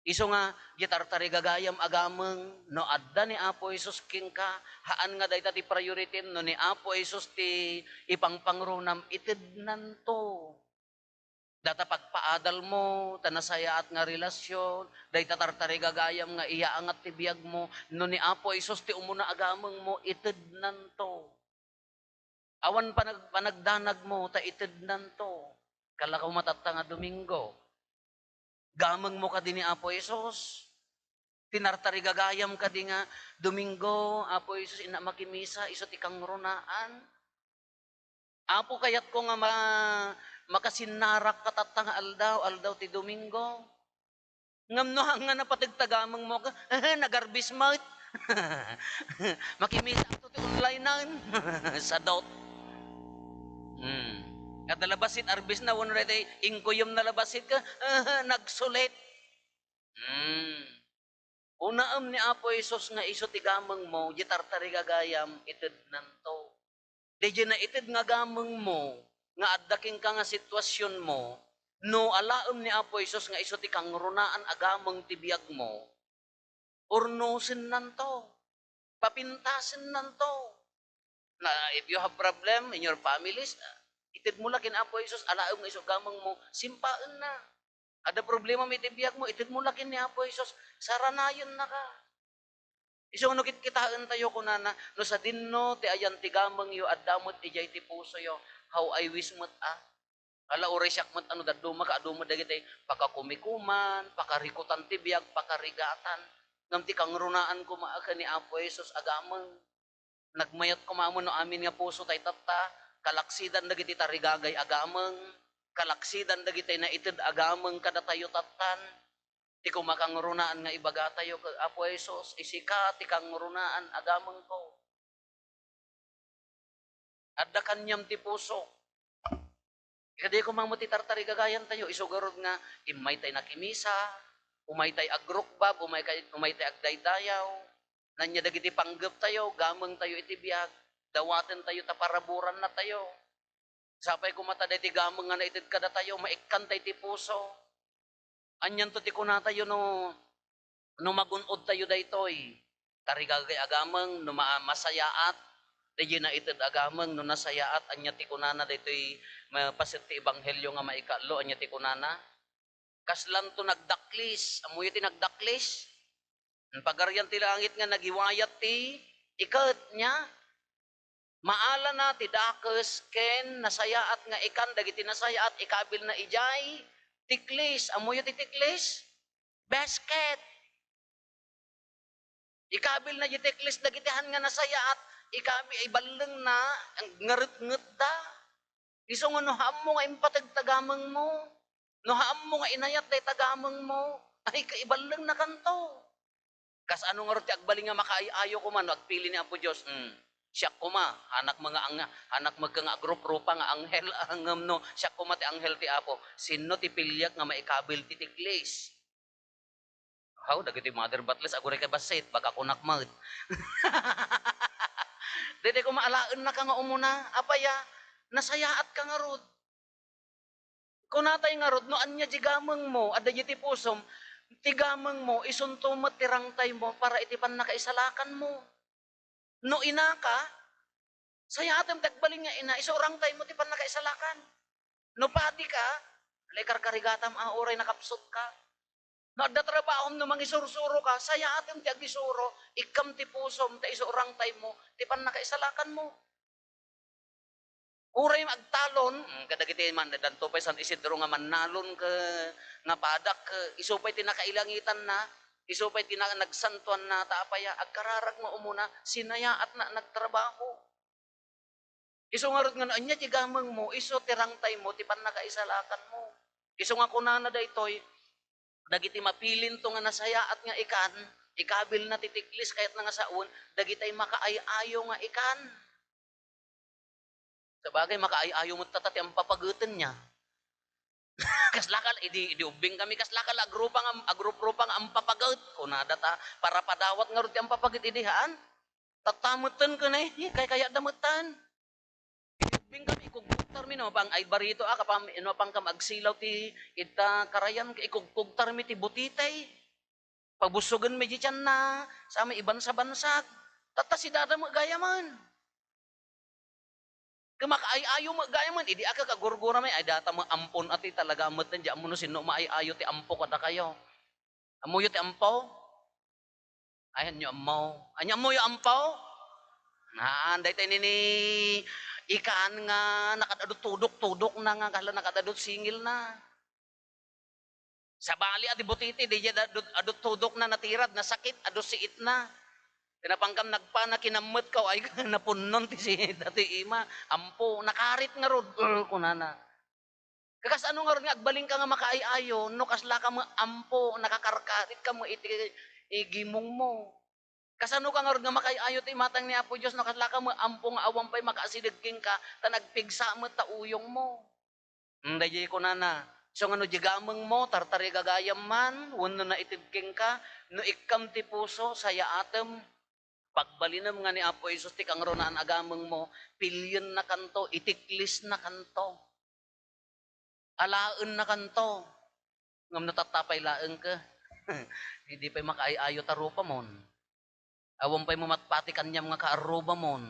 Isu nga, diay tartarigagayam a gameng, no adda ni Apo Jesus kenka, haan nga dayta ti priority, no ni Apo Jesus ti ipangpangrunam, itednanto. Data pagpaadal mo, ta nasayaat nga relasyon, dayta tartarigagayam nga iyaangat ti biag mo, no ni Apo Jesus ti umuna a gameng mo, itednanto. Awan panag-, panagdanag mo ta itednanto. Kala ko matatta nga Domingo. Gameng mo kadi ni Apo Jesus. Tinartarigagayam kadi nga Domingo, Apo Jesus, innak makimisa, isu ti kangrunaan. Apo, kayatko nga ma-, makasinnarak ka tatta nga aldaw, aldaw ti Domingo. Ngem no, nga napateg ta gameng mo ka, "Eh, nagarbis met." Makimisa to ti online-an. Sadot. Hmm. Nga talabasit arbis na, wenno daytoy inkuyom na labasit ka, "Eh, nagsulit." Hmm. Unaem ni Apo Jesus nga isu ti gameng mo, di tartarigagayam, itednanto. Daydiay naited nga gameng mo, nga adda kenka nga sitwasyon mo, no alaem ni Apo Jesus nga isu ti kangrunaan a gameng ti biag mo, urnosennanto, papintasennanto. Na, if you have problem in your families, ah, ited mo la ken Apo Jesus, alaem nga isu gameng mo, simpaenna. Adda problema mo iti biag mo, ited mo la ken ni Apo Jesus, saranayennaka. Isu nga no kitkitaentayo, kunana, "No sadinno ti ayan ti gamengyo, adda met idiay ti pusoyo." How I wish met a. Ala, uray siak met a no dadduma ka, adu met dagiti pakakumikuman, pakarikutan ti biag, pakarigatan. Ngem ti kangrunaan koma a ken ni Apo Jesus a gameng. Nagmayat koma met no amin nga puso tay tatta, kalaksidan dagiti tarigagay a gameng, kalaksidan dagiti naited a gameng kadatayo tattan. Ti kumakangrunaan nga ibagatayo ket Apo Jesus, isika ti kangrunaan a gamengko. Adda kaniam ti puso. Kadi koma met ti tartarigagayantayo, isu garud nga immay tay nakimisa, umay tay agrukbab, umay kay, umay tay agdaydayaw. Ania dagiti panggeptayo, gamengtayo iti biag, dawatentayo ta paraburannatayo. Sapay koma ta daytoy gameng nga naited kadatayo, maikkantay ti puso. Anianto ti kunatayo no, no magun-odtayo daytoy? Tarigagay a gameng, no ma-, masayaat, daydiay naited a gameng, no nasayaat, ania ti kunana daytoy ma-, paset ti ebanghelio nga maikaallo, ania ti kunana? Kaslanto nagdaklis. Ammoyo ti nagdaklis? Pagarian ti langit nga nagiwayat ti iket niya. Maalana ti dakes ken nasayaat nga ikan dagiti nasayaat, ikabilna idiay tiklis. Ammoyo ti tiklis? Basket. Ikabilna diay tiklis dagiti han nga nasayaat, ikabi-, iballengna, ngaretngetda. Isu nga no haammo nga impateg ti gamengmo, no haammo nga inayat dayta gamengmo, ay, ka-, iballengna kanto. Kasano ngarud ti agbalin nga makaay-ayo koma no agpili ni Apo Dios? Hmm. Siak koma, hanak nga ang-, hanak nga agruprupa nga anghel, ngem no, siak koma ti anghel ti Apo. Sinno ti piliak nga maikabil ti tiklis? Haw, dagiti mother batles, aguray kay bassit, baka kunak met. Daytoy koma alaennaka nga umuna, apay a, nasayaatka ngarud. Kunatay ngarud, no ania di gamengmo, adda di ti pusom, ti gamengmo, isunto met ti rangtaymo para iti pannakaisalakanmo. No inaka, sayaatem ti agbalin nga ina, isu rangtaymo ti pannakaisalakan. No padika, ala ikarkarigatam a uray nakapsutka. No adda trabahom, no mangisursuroka, sayaatem ti agisuro, ikkam ti pusom, ta isu rangtaymo ti pannakaisalakanmo. Uray agtalon, mm, kadagiti man, danto pay San Isidro nga mannalon ke, nga padak, ke, isu pay ti nakailangitanna, isu pay ti na-, nagsantoanna, ta apay a, agkararag nga umuna, sinayaatna nagtrabaho. Isu ngarud nga no ania ti gamengmo, isu ti rangtaymo, ti pannakaisalakanmo. Isu nga kunana daytoy, dagiti mapilinto nga nasayaat nga ikan, ikabilna ti tiklis kayatna nga sawen, dagitay makaay-ayo nga ikan. Sabagay, makaay-ayo met ta ti ampapageten niya. Kasla ka, idi, idi ubbing kami, kasla ka la agrupa nga, agruprupa nga ampapaget. Kunada ta, para padawat ngarud ti ampapaget idi, haan? Tatta metten ken, eh, kay kayatda metten. Idi ubbing kami, ikugkugtarmi, no, pang, ay, barito, ah, kapam, no, pang kam agsilaw ti, ita, karayan, ikugkugtarmi ti butitay. Pabussogenmi diay tianna, sa may ibansabansag. Tatta sidada met gayamen. Ket makaay-ayo met gayamen, idi aka kagurgurami, ay data met ampon a ti talaga metten, di ammo no sinno maay-ayo ti ampo kadakayo. Ammoyo ti ampo? Ay, anyo ammo? Anyo ammoyo ampo? Naan, daytoy nini ikan nga nakad-adu tudok-tudokna nga kasla nakad-adu singilna. Sabali a ti butiti, di diay adu, adu tudokna natirad, nasakit, adu siitna. Ti napangkam nagpana, kinammetko, ay, napunnon ti si, dati ima. Ampo, nakarit ngarud, "Ur," kunana. Kasano ngarud nga agbalinka nga makaay-ayo, no kasla ka met ampo, nakakarkarit ka met iti igimongmo? Kasano ka ngarud nga makaay-ayo ti imatang ni Apo Dios no kasla ka met ampo nga awan pay makaasideg kenka, ta nagpigsa met ta uyongmo? Hmm, daydiay kunana, isu nga no di gamengmo, tartarigagayam man, wenno naited kenka, no ikkam ti puso, sayaatem. Pagbalinem nga ni Apo Jesus ti kangrunaan a gamengmo, piliennakanto, itiklisnakanto. Alaennakanto. Ngem no tatta pay laeng ket, di pay makaay-ayo ta rupamon. Awan pay mamatpati kaniam nga kaarrubamon.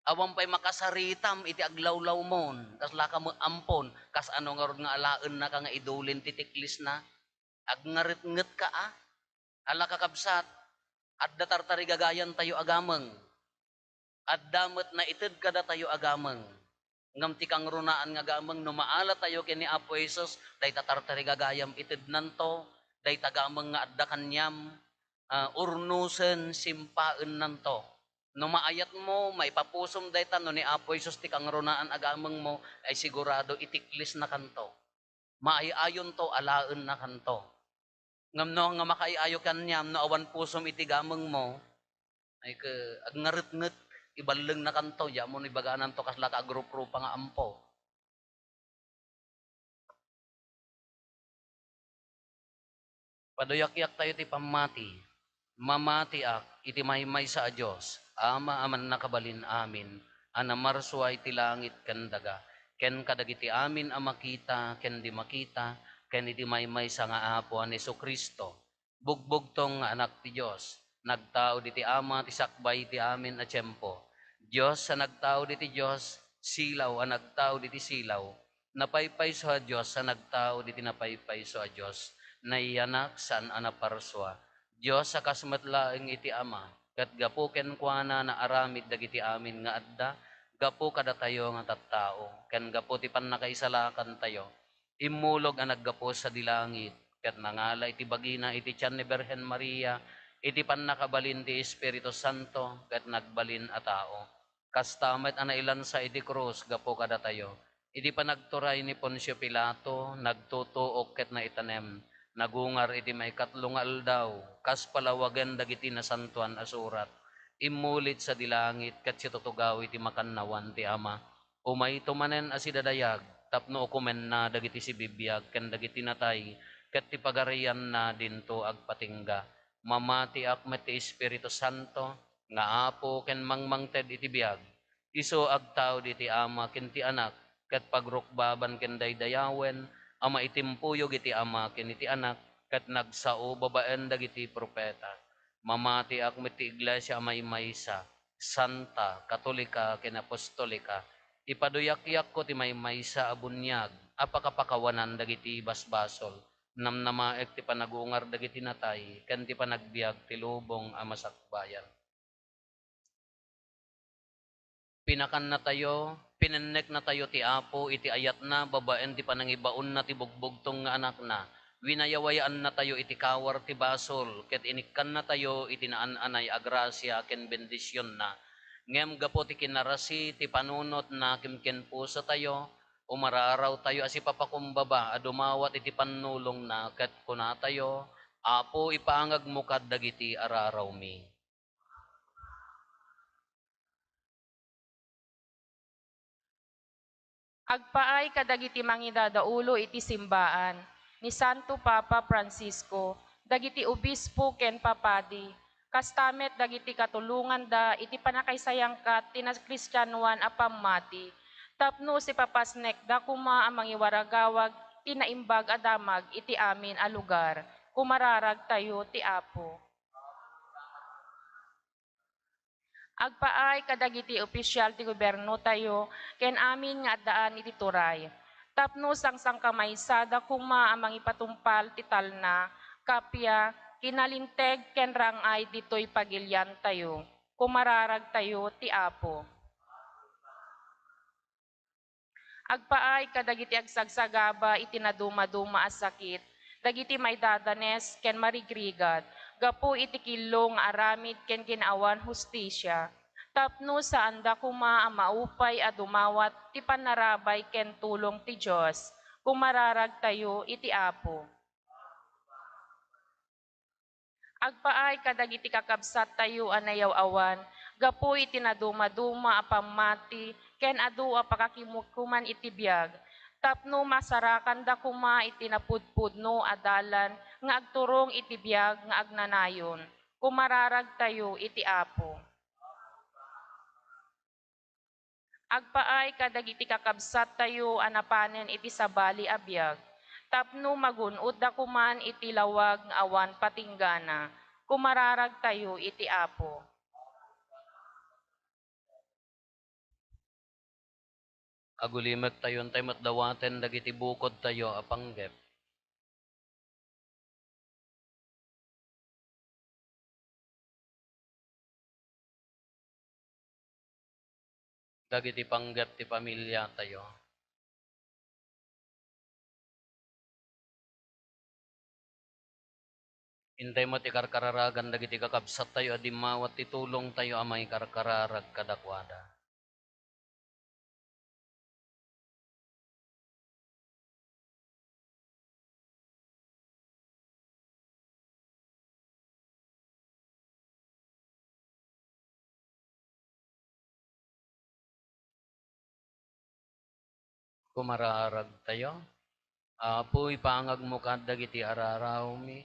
Awan pay makasaritam iti aglawlawmon. Kasla ka met ampon, kasano ngarud nga alaennaka nga idulin ti tiklisna? Agngaretngetka a? Ala, kakabsat, adda tartarigagayantayo a gameng. Adda met naited kadatayo a gameng. Ngem ti kangrunaan nga gameng no maalatayo ken ni Apo Jesus, dayta tartarigagayam itednanto, dayta gameng nga adda kaniam, ah, urnosen, simpaennanto. No maayatmo, maipapusom dayta no ni Apo Jesus ti kangrunaan a gamengmo, ay sigurado itiklisnakanto. Maay-ayonto, alaennakanto. Ngem no nga makaay-ayo kaniam no awan pusom iti gamengmo, ay ke-, agngaretnget, iballengnakanto, di ammo no ibagananto kasla ka agruprupa nga ampo. Paduyakyaktayo ti pammati. Mamatiak iti maymaysa a Dios, Ama a mannakabalin amin, a namarsua iti langit ken daga, ken kadagiti amin a makita ken di makita, ken iti maymaysa nga Apoan Jesu-Cristo, bugbugtong nga Anak ti Dios, nagtaud iti Ama ti sakbay iti amin a tiempo. Dios a nagtaud iti Dios, silaw a nagtaud iti silaw, Napaypayso a Dios a nagtao diti napaypayso a Dios, nayanak saan a naparsua. Dios a kas met laeng iti Ama, ket gapu kenkuana naaramid dagiti amin nga adda, gapu kadatayo nga tattao, ken gapu ti pannakaisalakantayo. Immulog a naggapu sadi langit, ket nangala iti bagina iti tian ni Birhen Maria, iti pannakabalin ti Espiritu Santo, ket nagbalin a tao. Kasta met a nailansa iti krus gapu kadatayo. Iti panagturay ni Poncio Pilato, nagtutuok ket naitanem. Nagungar iti maikatlo nga aldaw, kas palawagen dagiti Nasantoan a Surat. Immulit sadi langit ket situtugaw iti makannawan ti Ama. Umayto manen a sidadayag tapno ukomenna dagiti sibibiag ken dagiti natay, ket ti pagarianna dinto agpatingga. Mamatiak met ti Espiritu Santo nga Apo ken mangmangted iti biag. Isu agtaud iti Ama ken ti Anak, ket pagrukbaban ken daydayawen a maitimpuyog iti Ama ken iti Anak, ket nagsao babaen dagiti profeta. Mamatiak met ti iglesia a maymaysa, santa, katolika, ken apostolika. Ipaduyakyakko ti maymaysa a buniag a pakapakawanan dagiti basbasol. Namnamaek ti panagungar dagiti natay ken ti panagbiag ti lubong a masakbayan. Pinakannatayo, pinenneknatayo ti Apo iti ayatna babaen ti panangibaonna ti bugbugtong nga Anakna. Winayawayaannatayo iti kawar ti basol, ket inikkannatayo iti naan-anay a grasia ken bendisionna. Ngem gapu ti kinarasi ti panunotna kenken pusotayo, umararawtayo a sipapakumbaba a dumawat iti pannulongna, ket kunatayo, "Apo, ipangagmo kad dagiti ararawmi." Agpaay kadagiti mangidadaulo iti simbaan ni Santo Papa Francisco, dagiti obispo ken papadi, kasta met dagiti katulonganda iti pannakaisayangkat ti nakristianoan a pammati, tapno sipapasnekda koma a mangiwaragawag ti naimbag a damag iti amin a lugar. Kumararagtayo ti Apo. Agpaay kadagiti opisyal ti gobiernotayo ken amin nga addaan iti turay, tapno sangsangkamaysada koma a mangipatungpal ti talna, kappia, kinalinteg ken rang-ay ditoy pagiliantayo. Kumararagtayo ti Apo. Agpaay kadagiti agsagsagaba iti nadumaduma a sakit, dagiti maidadanes ken marigrigat gapu iti killo nga aramid ken kinaawan hustisia, tapno saanda koma a maupay a dumawat ti pannarabay ken tulong ti Dios. Kumararagtayo iti Apo. Agpaay kadagiti kakabsattayo a nayaw-awan gapu iti nadumaduma a pammati ken adu a pakakimkoman iti biag, tapno masarakanda koma iti napudpudno a dalan nga agturong iti biag nga agnanayon. Kumararagtayo iti Apo. Agpaay kadagiti kakabsattayo a napanen iti sabali a biag, tapno magun-odda koman iti lawag nga awan patinggana. Kumararagtayo iti Apo. Agulimektayo, intay met dawaten dagiti bukodtayo a panggep. Dagiti panggep ti pamiliatayo. Intay met ikarkararagan dagiti kakabsattayo a dimmawat ti tulongtayo a mangikarkararag kadakuada. Kumararagtayo. Apo, ipangagmo kad dagiti ararawmi.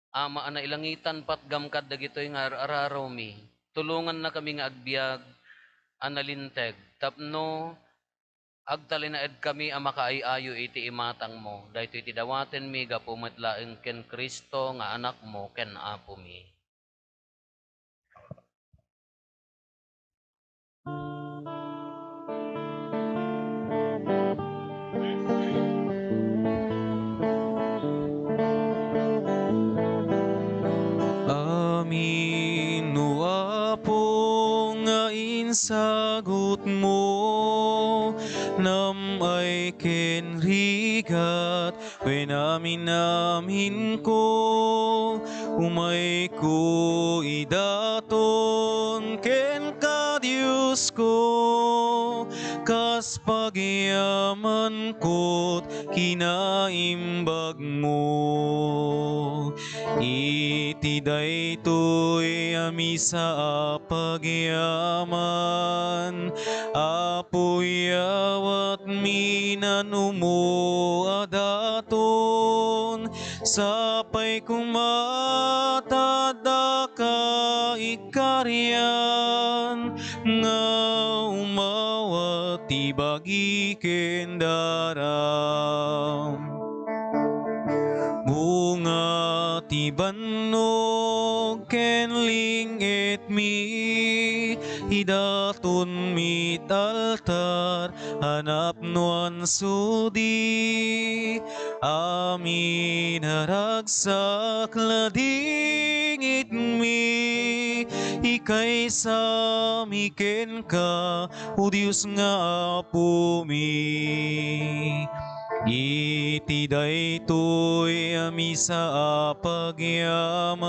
Ama a nailangitan, patgam kad dagitoy nga ar-ararawmi. Tulongannakami nga agbiag a nalinteg tapno agtalinaedkami a makaay-ayo iti imatangmo. Daytoy ti dawatenmi gapu met laeng ken Cristo nga Anakmo ken Apomi. ken rigat wen amin-aminko, umayko idaton kenka, Diosko, kas pagyamankot kinaimbagmo. Iti daytoy a misa a pagyaman, Apo, iyawatmi nan ummo a daton, sapay koma ta addaka ikarian, nga umawat ti bagi ken daram. Bunga ti bannog ken ling-itmi, idatonmi it altar a napnoan sudi. Amin a ragsak, ladingitmi, ikaisami kenka, O Dios nga Apomi. Iti daytoy a misa a pagyaman,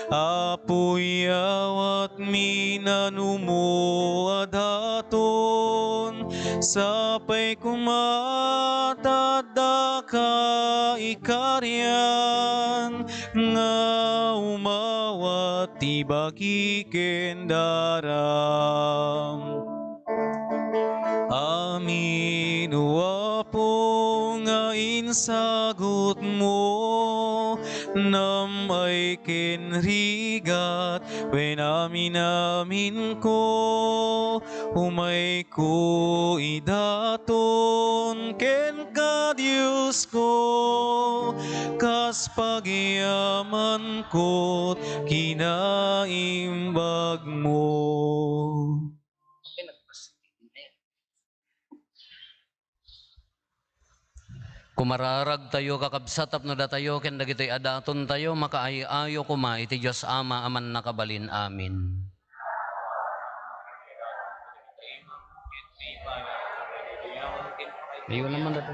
Apo, iyawatmi nan ummo a daton, sapay koma ta addaka ikarian, nga umawat ti bagi ken daram. Amin, O Apo, nga insagutmo, nam-ay ken rigat, wen amin-aminko, umayko idaton kenka, Diosko, kas pagyamankot kinaimbagmo. Kumararagtayo, kakabsat, tapno datayo ken dagitoy a datontayo makaay-ayo koma iti Dios Ama a Mannakabalin. Amin. Ayo naman dati.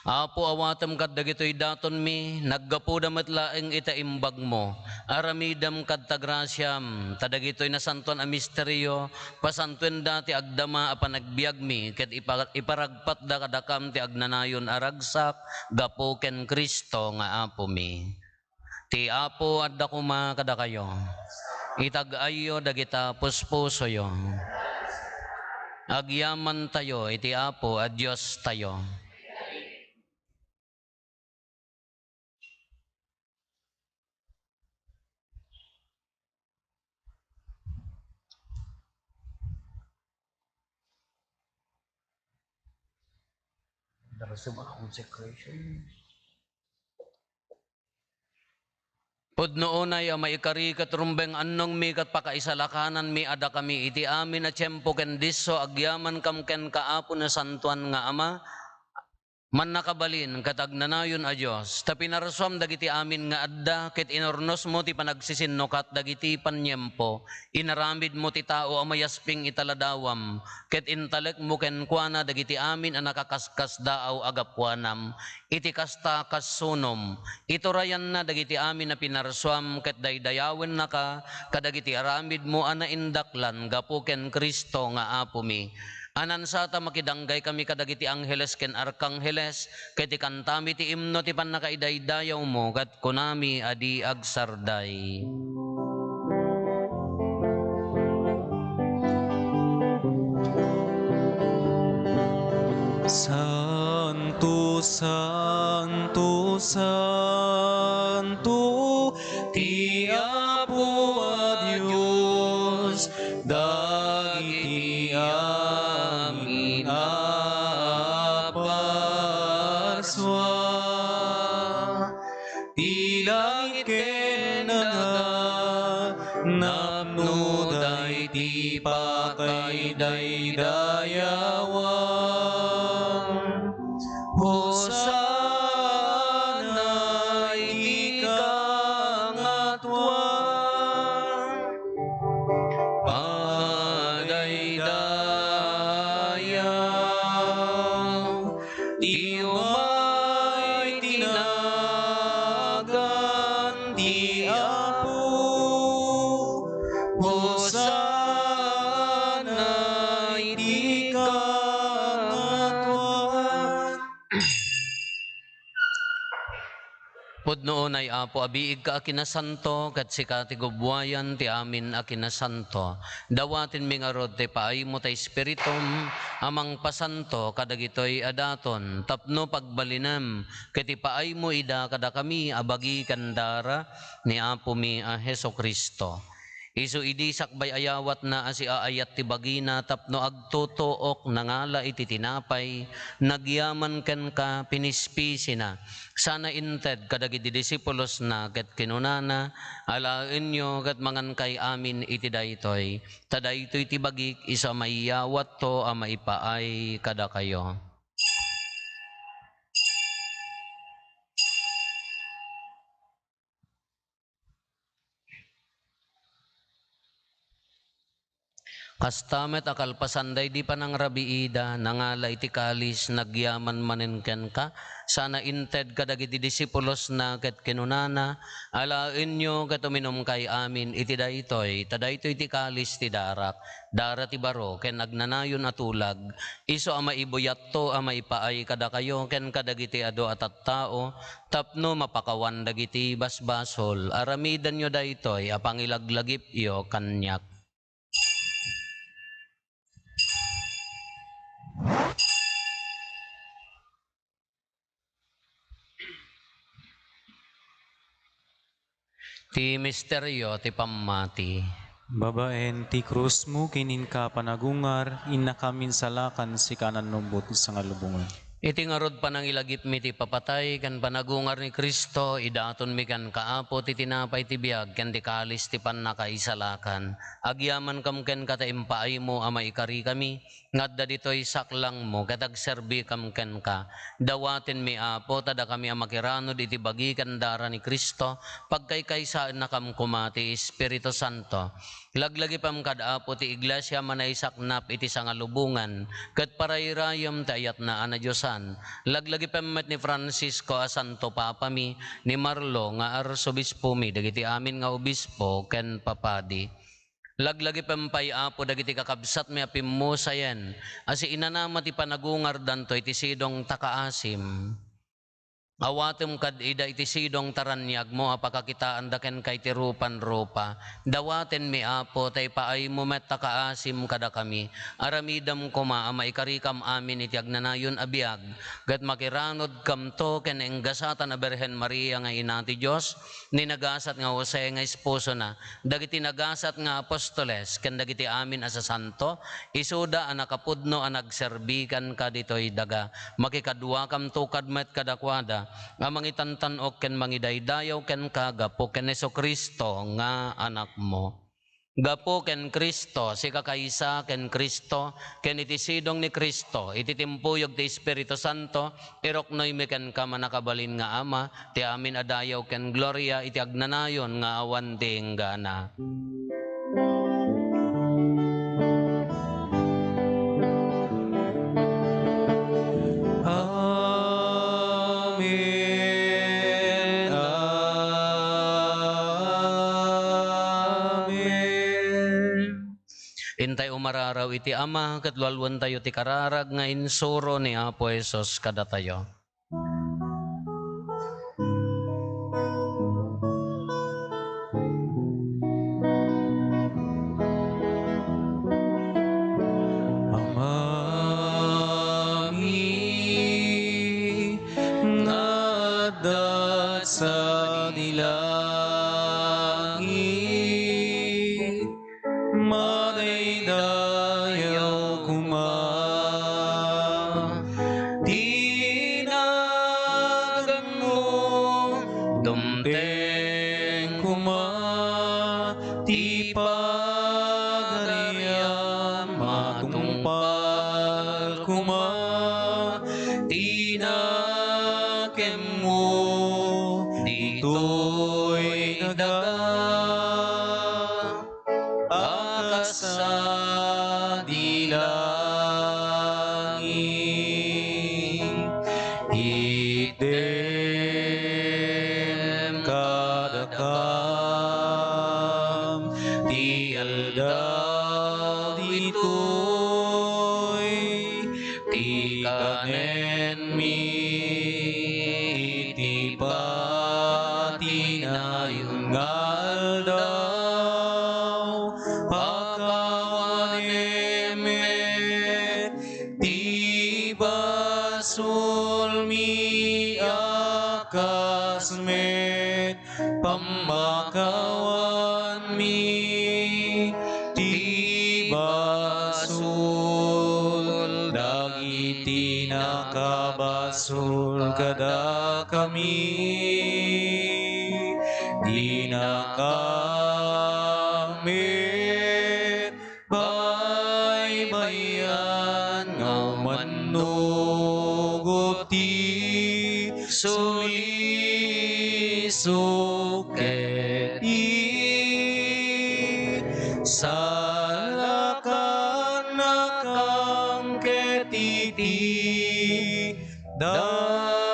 Apo, awatem kad dagitoy datonmi, naggapuda met laeng iti imbagmo. Aramidem kad ta grasiam, ta dagitoy nasantoan a misterio, pasantoenda ti agdama a panagbiagmi, ket ipa-, iparagpatda kadakam ti agnanayon a ragsak gapu ken Cristo nga Apomi. Ti Apo adda koma kadakayo. Itag-ayyo dagita puspusoyo. Agyamantayo iti Apo a Diostayo. There is a consecration. Pudno unay a maikari ket rumbeng annongmi ket pakaisalakananmi a dakami iti amin a tiempo ken disso agyamankam kenka, Apo, nasantoan nga Ama, mannakabalin ket agnanayon a Dios, ta pinarsuam dagiti amin nga adda ket inurnosmo ti panagsisinnukat dagiti paniempo. Inaramidmo ti tao a mayasping ita ladawam, ket intalekmo kenkuana dagiti amin a nakaskasdaaw a gapuanam. Iti kasta, kas sunom, iturayanna dagiti amin a pinarsuam ket daydayawennaka kadagiti aramidmo a naindaklan gapu ken Cristo nga Apomi. Anansata makidanggay kami kadagiti angheles ken arkangheles, ket ikantami ti imno ti pannakaidaydayawmo, ket kunami a di agsarday. Santo, santo, santo, ti Apo a Dios, dagiti amin a parsua. Ti langit ken daga, napnoda iti pakaidaydayawan. Hosanna iti kangatoan. Hosanna iti kangatoan. Pudno unay, Apo, a biigka a kinasanto, ket sika ti gubbuayan ti amin a kinasanto. Dawatenmi ngarud ti paaymo ta Espiritum a mangpasanto kadagitoy a daton tapno pagbalinem ket ipaaymo ida kadakami a bagi ken dara ni Apomi a Jesu-Cristo. Isu idi sakbay a yawatna a siaayat ti bagina tapno agtutuok, nangala iti tinapay, nagyaman kenka, pinispisina, sana inted kadagiti disipulosna ket kinunana, "Alaenyo ket mangankay amin iti daytoy, ta daytoy ti bagik isu a maiyawatto a maipaay kadakayo." Kasta met a kalpasan daydi panangrabiida, nangala iti kalis, nagyaman manen kenka, sana inted kadagiti disipulosna ket kinunana, "Alaenyo ket uminumkay amin iti daytoy, ta daytoy ti kalis ti darak, dara ti baro ken agnanayon a tulag, isu a maibuyatto a maipaay kadakayo ken kadagiti adu a tattao, tapno mapakawan dagiti basbasol. Aramidenyo daytoy a pangilaglagipyo kaniak." Ti misterio ti pammati. Babaen ti krusmo ken inka panagungar, innakam insalakan sika a nannubbot iti sangalubongan. Iti ngarud panangilagipmi ti ipapatay ken panagungar ni Cristo, idatonmi kenka, Apo, ti tinapay ti biag ken ti kalis ti pannakaisalakan. Agyamankam kenka ta impaaymo a maikarikami nga adda ditoy saklangmo ket agserbikam kenka. Dawatenmi, Apo, ta dakami a makiranud iti bagi ken dara ni Cristo, pagkaykaysaennakam koma ti Espiritu Santo. Laglagipem kad Apo ti Iglesia a manaisaknap iti sangalubongan ket parayrayem ti ayatna a nadiosan. Laglagipem met ni Francisco a Santo Papami, ni Marlo nga Arsobispomi, dagiti amin nga obispo ken papadi. Laglagipem pay, Apo, dagiti kakabsatmi a pimmusayen a siinanama ti panagungardanto iti sidong ta kaasim. Awatem kad ida iti sidong ta raniagmo a pakakitaanda kenka iti rupan-rupa. Dawatenmi, Apo, ta ipaaymo met ta kaasim kadakami. Aramidem koma a maikarikam amin iti agnanayon a biag, ket makiranudkamto ken enggasatan a Birhen Maria nga Ina ti Dios, ni nagasat nga Jose nga esposona, dagiti nagasat nga apostoles, ken dagiti amin a sasanto, isuda a nakapudno a nagserbi kenka ditoy daga. Makikaduakamto kad met kadakuada a mangitantan-ok ken mangidaydayaw kenka gapu ken Jesu-Cristo nga Anakmo. Gapu ken Cristo, sika kaysa ken Cristo, ken iti sidong ni Cristo, iti timpuyog ti Espiritu Santo, iruknoymi kenka, mannakabalin nga Ama, ti amin a dayaw ken gloria iti agnanayon nga awan ti inggana. Amen. Amen. Intay umararaw iti Ama, ket lualuentayo ti kararag nga insuro ni Apo Jesus kadatayo. Amami nga adda sadi langit, madaydayaw koma ti Aldaw ditoy ti kanenmi iti patinayon nga aldaw. Pakawanem met ti basolmi a kas met pammakawanmi ti basol dagiti nakabasol kadakami. Dinakami baybay-an nga umannurot ti sulisok ket isalakannakam ket iti dakes.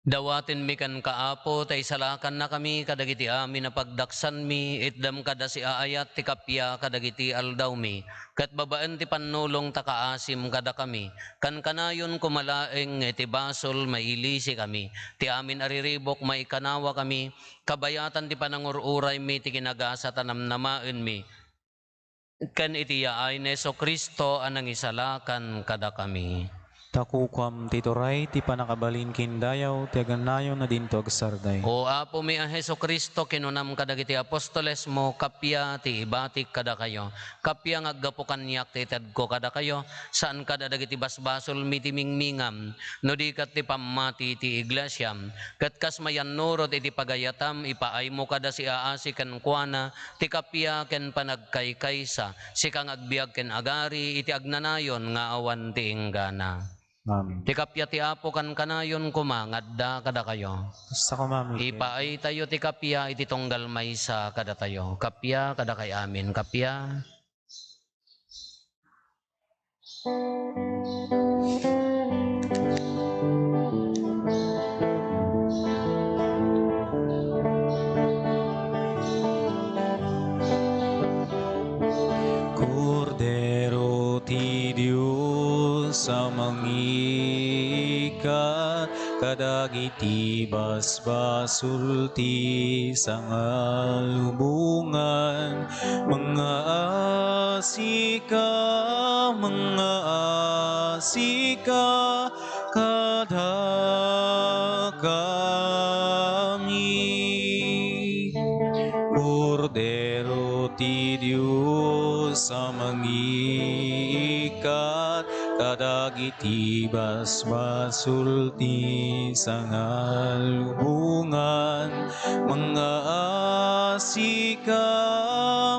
Dawatenmi kenka, Apo, ta isalakannakami kadagiti amin a pagdaksanmi, itdam kada siaayat ti kappia kadagiti aldawmi, ket babaen ti pannulong ta kaasim kadakami. Kankanayon koma laeng nga iti basol mailisikami, ti amin a riribuk maikanawakami, kabayatan ti panangur-uraymi ti kinagasat a namnamaenmi, ken iti yaay ni Jesu-Cristo a nangisalakan kadakami. Ta kukuam ti turay, ti pannakabalin ken dayaw, ti agannayon a dinto agsardeng. O Apomi a Jesu-Cristo, kinunam kadagiti apostolesmo, kappia ti ibatik kadakayo, kappia nga aggapu kaniak ti itedko kadakayo, saan kad a dagiti basbasolmi ti mingmingam, no di ket ti pammati ti iglesiam. Ket kas mayannurot iti pagayatam, ipaaymo kada siaasi kenkuana, ti kappia ken panagkaykaysa, sika nga agbiag ken agari iti agnanayon nga awan ti inggana. Amen. Ti kappia ti Apo kankanayon koma nga adda kadakayo. Kasta koma met. Ipaaytayo ti kappia iti tunggal maysa kadatayo. Kappia kadakay amin. Kappia. Kordero ti Dios a mangiikkat kadagiti basbasol ti sangalubongan. Mangaasika, mangaasika kadakami. Kordero ti Dios a mangiikkat kadagiti basbasol ti sangalubongan. Mangaasika,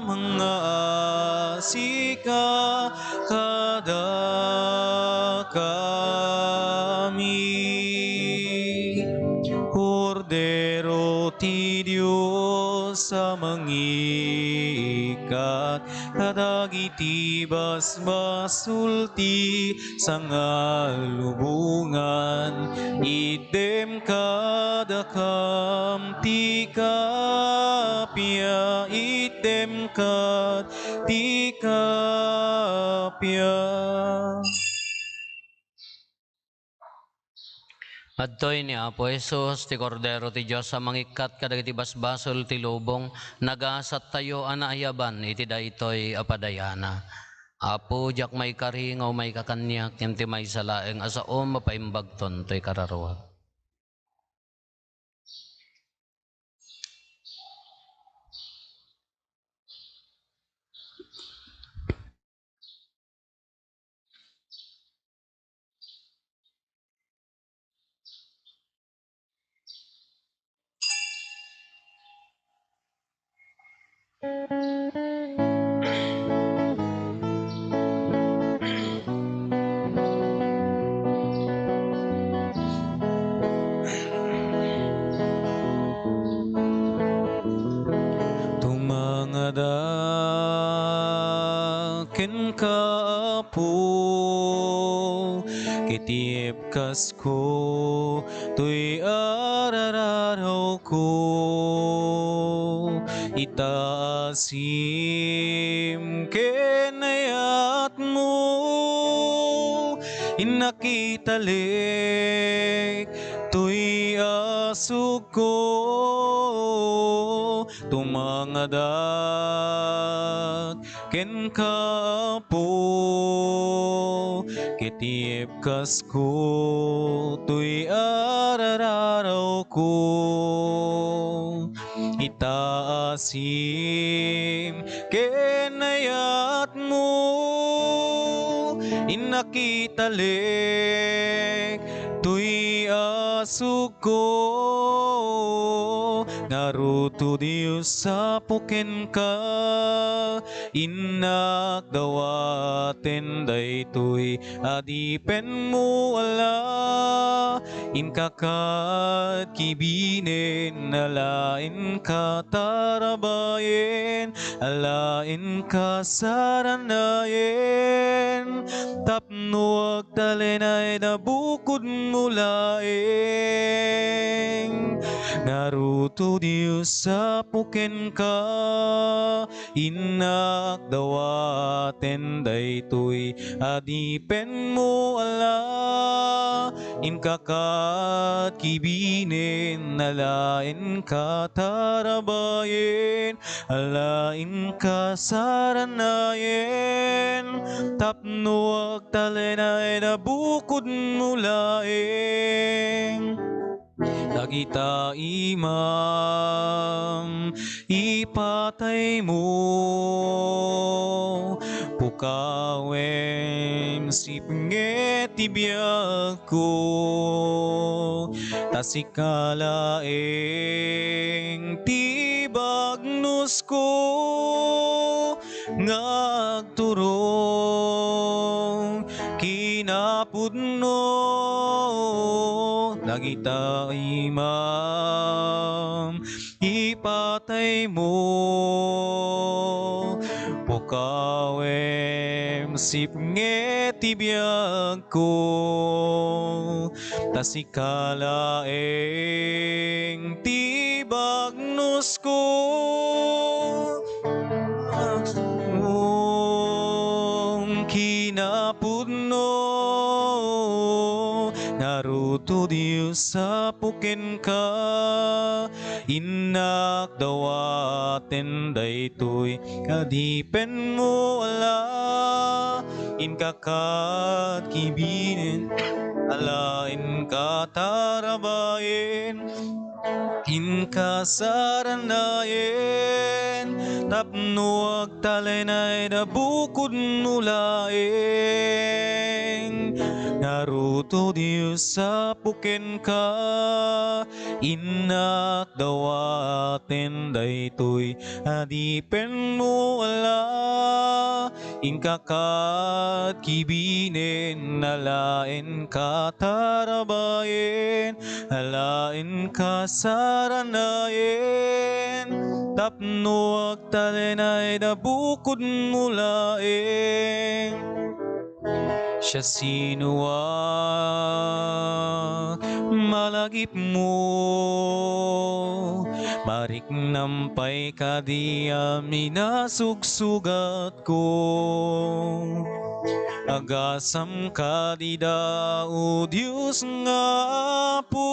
mangaasika kadakami. Kordero ti Dios a mangiikkat kadagiti basbasol ti sangalubongan. Itdem kadakam ti kappia, itdem kad ti kappia. Adtoy ni Apo Jesus, ti Kordero ti Dios a mangikkat kadagiti basbasol ti lubong. Nagasattayo a naayaban iti daytoy a padayana. Apo, diak maikari nga umayka kaniak, ngem ti maysa laeng a saom a paimbagton toy kararuak. Tumangadak kenka, Apo, ket ibkasko toy arararo. ko, itaasim ken ayatmo, innak italek toy asugko, tumangadak kenka, Apo, ket ipkasko toy arararawko. Itaasim ken ayatmo, innak italek toy asugko. Ngarud, O Dios, Apo kenka, innak dawaten daytoy adipenmo a la. Inka ket kibinen a la, inka tarabayen a la, inka saranayen tapno agtalinaed a bukodmo laeng. Ngarud, O Dios, Apo kenka, innak dawaten daytoy adipenmo a la. Inka ket kibinen a la, inka tarabayen a la, inka saranayen tapno agtalinaed a bukodmo laeng. Dagita imam, ipataymo, pukawem, sipnget ti biagko, ta sika laeng ti bagnosko nga agturong kinapudno. Dagita imam, ipataymo, pukawem, sipnget ti biagko, ta sika laeng ti bagnosko. Agturong kinapudno. Ngarud, O Dios, Apo kenka, innak dawaten daytoy adipenmo a la. Inka ket kibinen a la, inka tarabayen, inka saranayen tapno agtalinaed a bukodmo laeng. Ngarud, O Dios, Apo kenka, innak dawaten daytoy adipenmo a la. Inka ket kibinen a la, inka tarabayen a la, inka saranayen tapno agtalinaed a bukodmo laeng. Siasinoak, malagipmo, mariknam pay kadi a minasugsugatko. Agasam kadi da, O Dios nga Apo,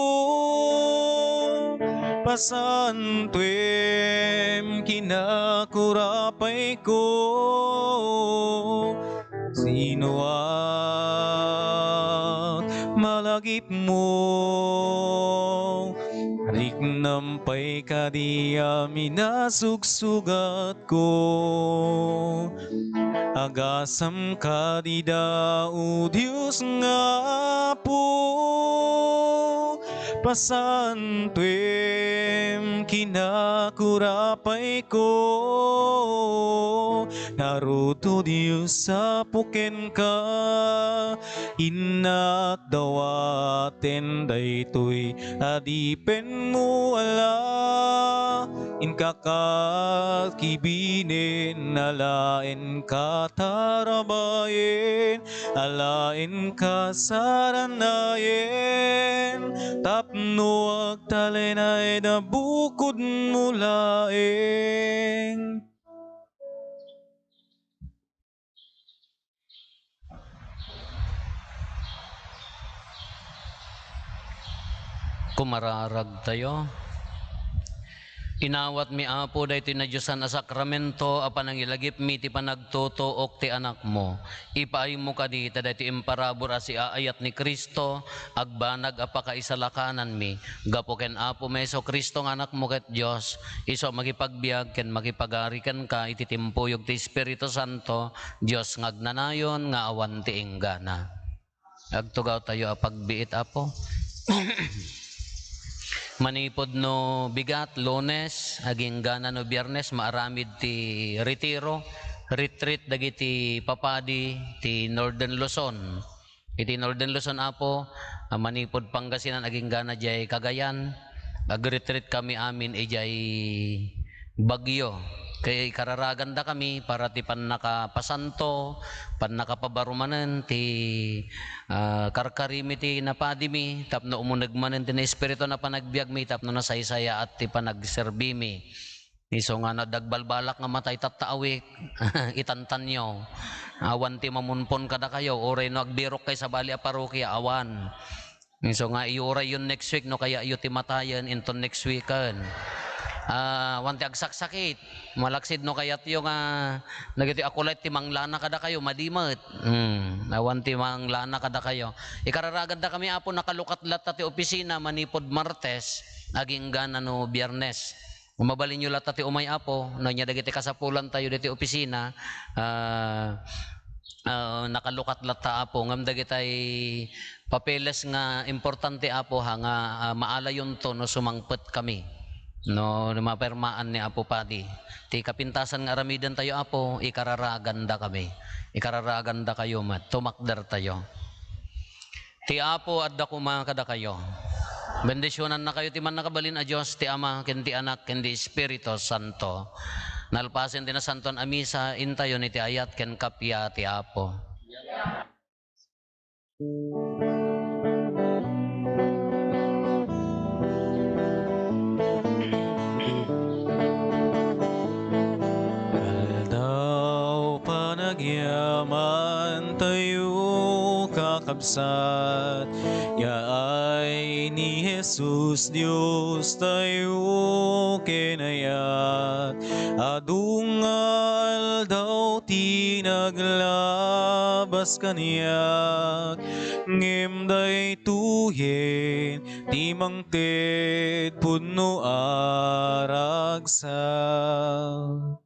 pasantuem, kinakurapayko. Siasinoak, malagipmo, riknam pay kadi a minasugsugatko. Agasam kadi da, O Dios nga Apo, pasantuem, kinakurapayko. Ngarud, O Dios, Apo kenka, innak dawaten daytoy adipenmo a la. Inka ket kibinen a la, inka tarabayen a la, inka saranayen tapno No agtalenay da bukodmo laeng. Kumararagtayo. Inawatmi, Apo, daytoy nadiosan a sakramento a panangilagipmi ti panagtutuok ti Anakmo. Ipaaymo kadi ta daytoy imparabur a siaayat ni Cristo, agbanag a pakaisalakananmi. Gapu ken Apomi Jesu-Cristo nga Anakmo ket Dios, isu a makipagbiag ken makipagari kenka iti timpuyog ti Espiritu Santo, Dios nga agnanayon nga awan ti inggana. Agtugawtayo a pagbiit, Apo. Manipud no bigat, Lunes, aginggana no Biyernes, maaramid ti retiro, retreat dagiti papadi ti Northern Luzon. Iti Northern Luzon, Apo, a manipud Pangasinan, aginggana diay Cagayan, agretreat kami amin idiay Baguio. Kay ikararaganda kami para ti pannakapasanto, pannakapabarumanen ti, ah, karkarimi ti napadimi, tapno umuneg manen ti Espiritu na panagbiagmi, tapno nasaysayaat ti panagserbimi. Isu nga no dagbalbalak nga matay tatta awik, itantanyo. Awan ti mamunpon kadakayo, uray no agbirukkay sabali a parokia, awan. Isu nga iyurayyon next week no kayatyo ti matayen inton next weeken. Ah, awan ti agsaksakit. Malaksid no kayatyo nga dagiti a kulit ti manglana kadakayo, madi met. Hmm, awan ti manglana kadakayo. Ikararaganda kami, Apo, nakalukat latta ti opisina manipud Martes, aginggana no Biyernes. Mabalinyo latta ti umay, Apo, no ania dagiti kasapulantayo ditoy opisina, ah, ah, nakalukat latta, Apo, ngem dagitay papeles nga importante, Apo, ha, nga, ah, maalayonto no sumangpet kami, no, no mapermaan ni Apo Padi. Ti kapintasan nga aramidentayo, Apo, ikararaganda kami. Ikararaganda kayo met. Tumakdertayo. Ti Apo adda koma kadakayo. Bendisionannakayo ti Mannakabalin a Dios, ti Ama, ken ti Anak, ken ti Espiritu Santo. Nalpasen ti Nasantoan a Misa, intayon iti ayat ken kappia ti Apo. Aldaw panagyamantayo, kakabsat, yaay ni Jesus, Diostayo kinayat. Adu nga aldaw ti naglabas kaniak, ngem daytoyen ti mangted pudno a ragsak.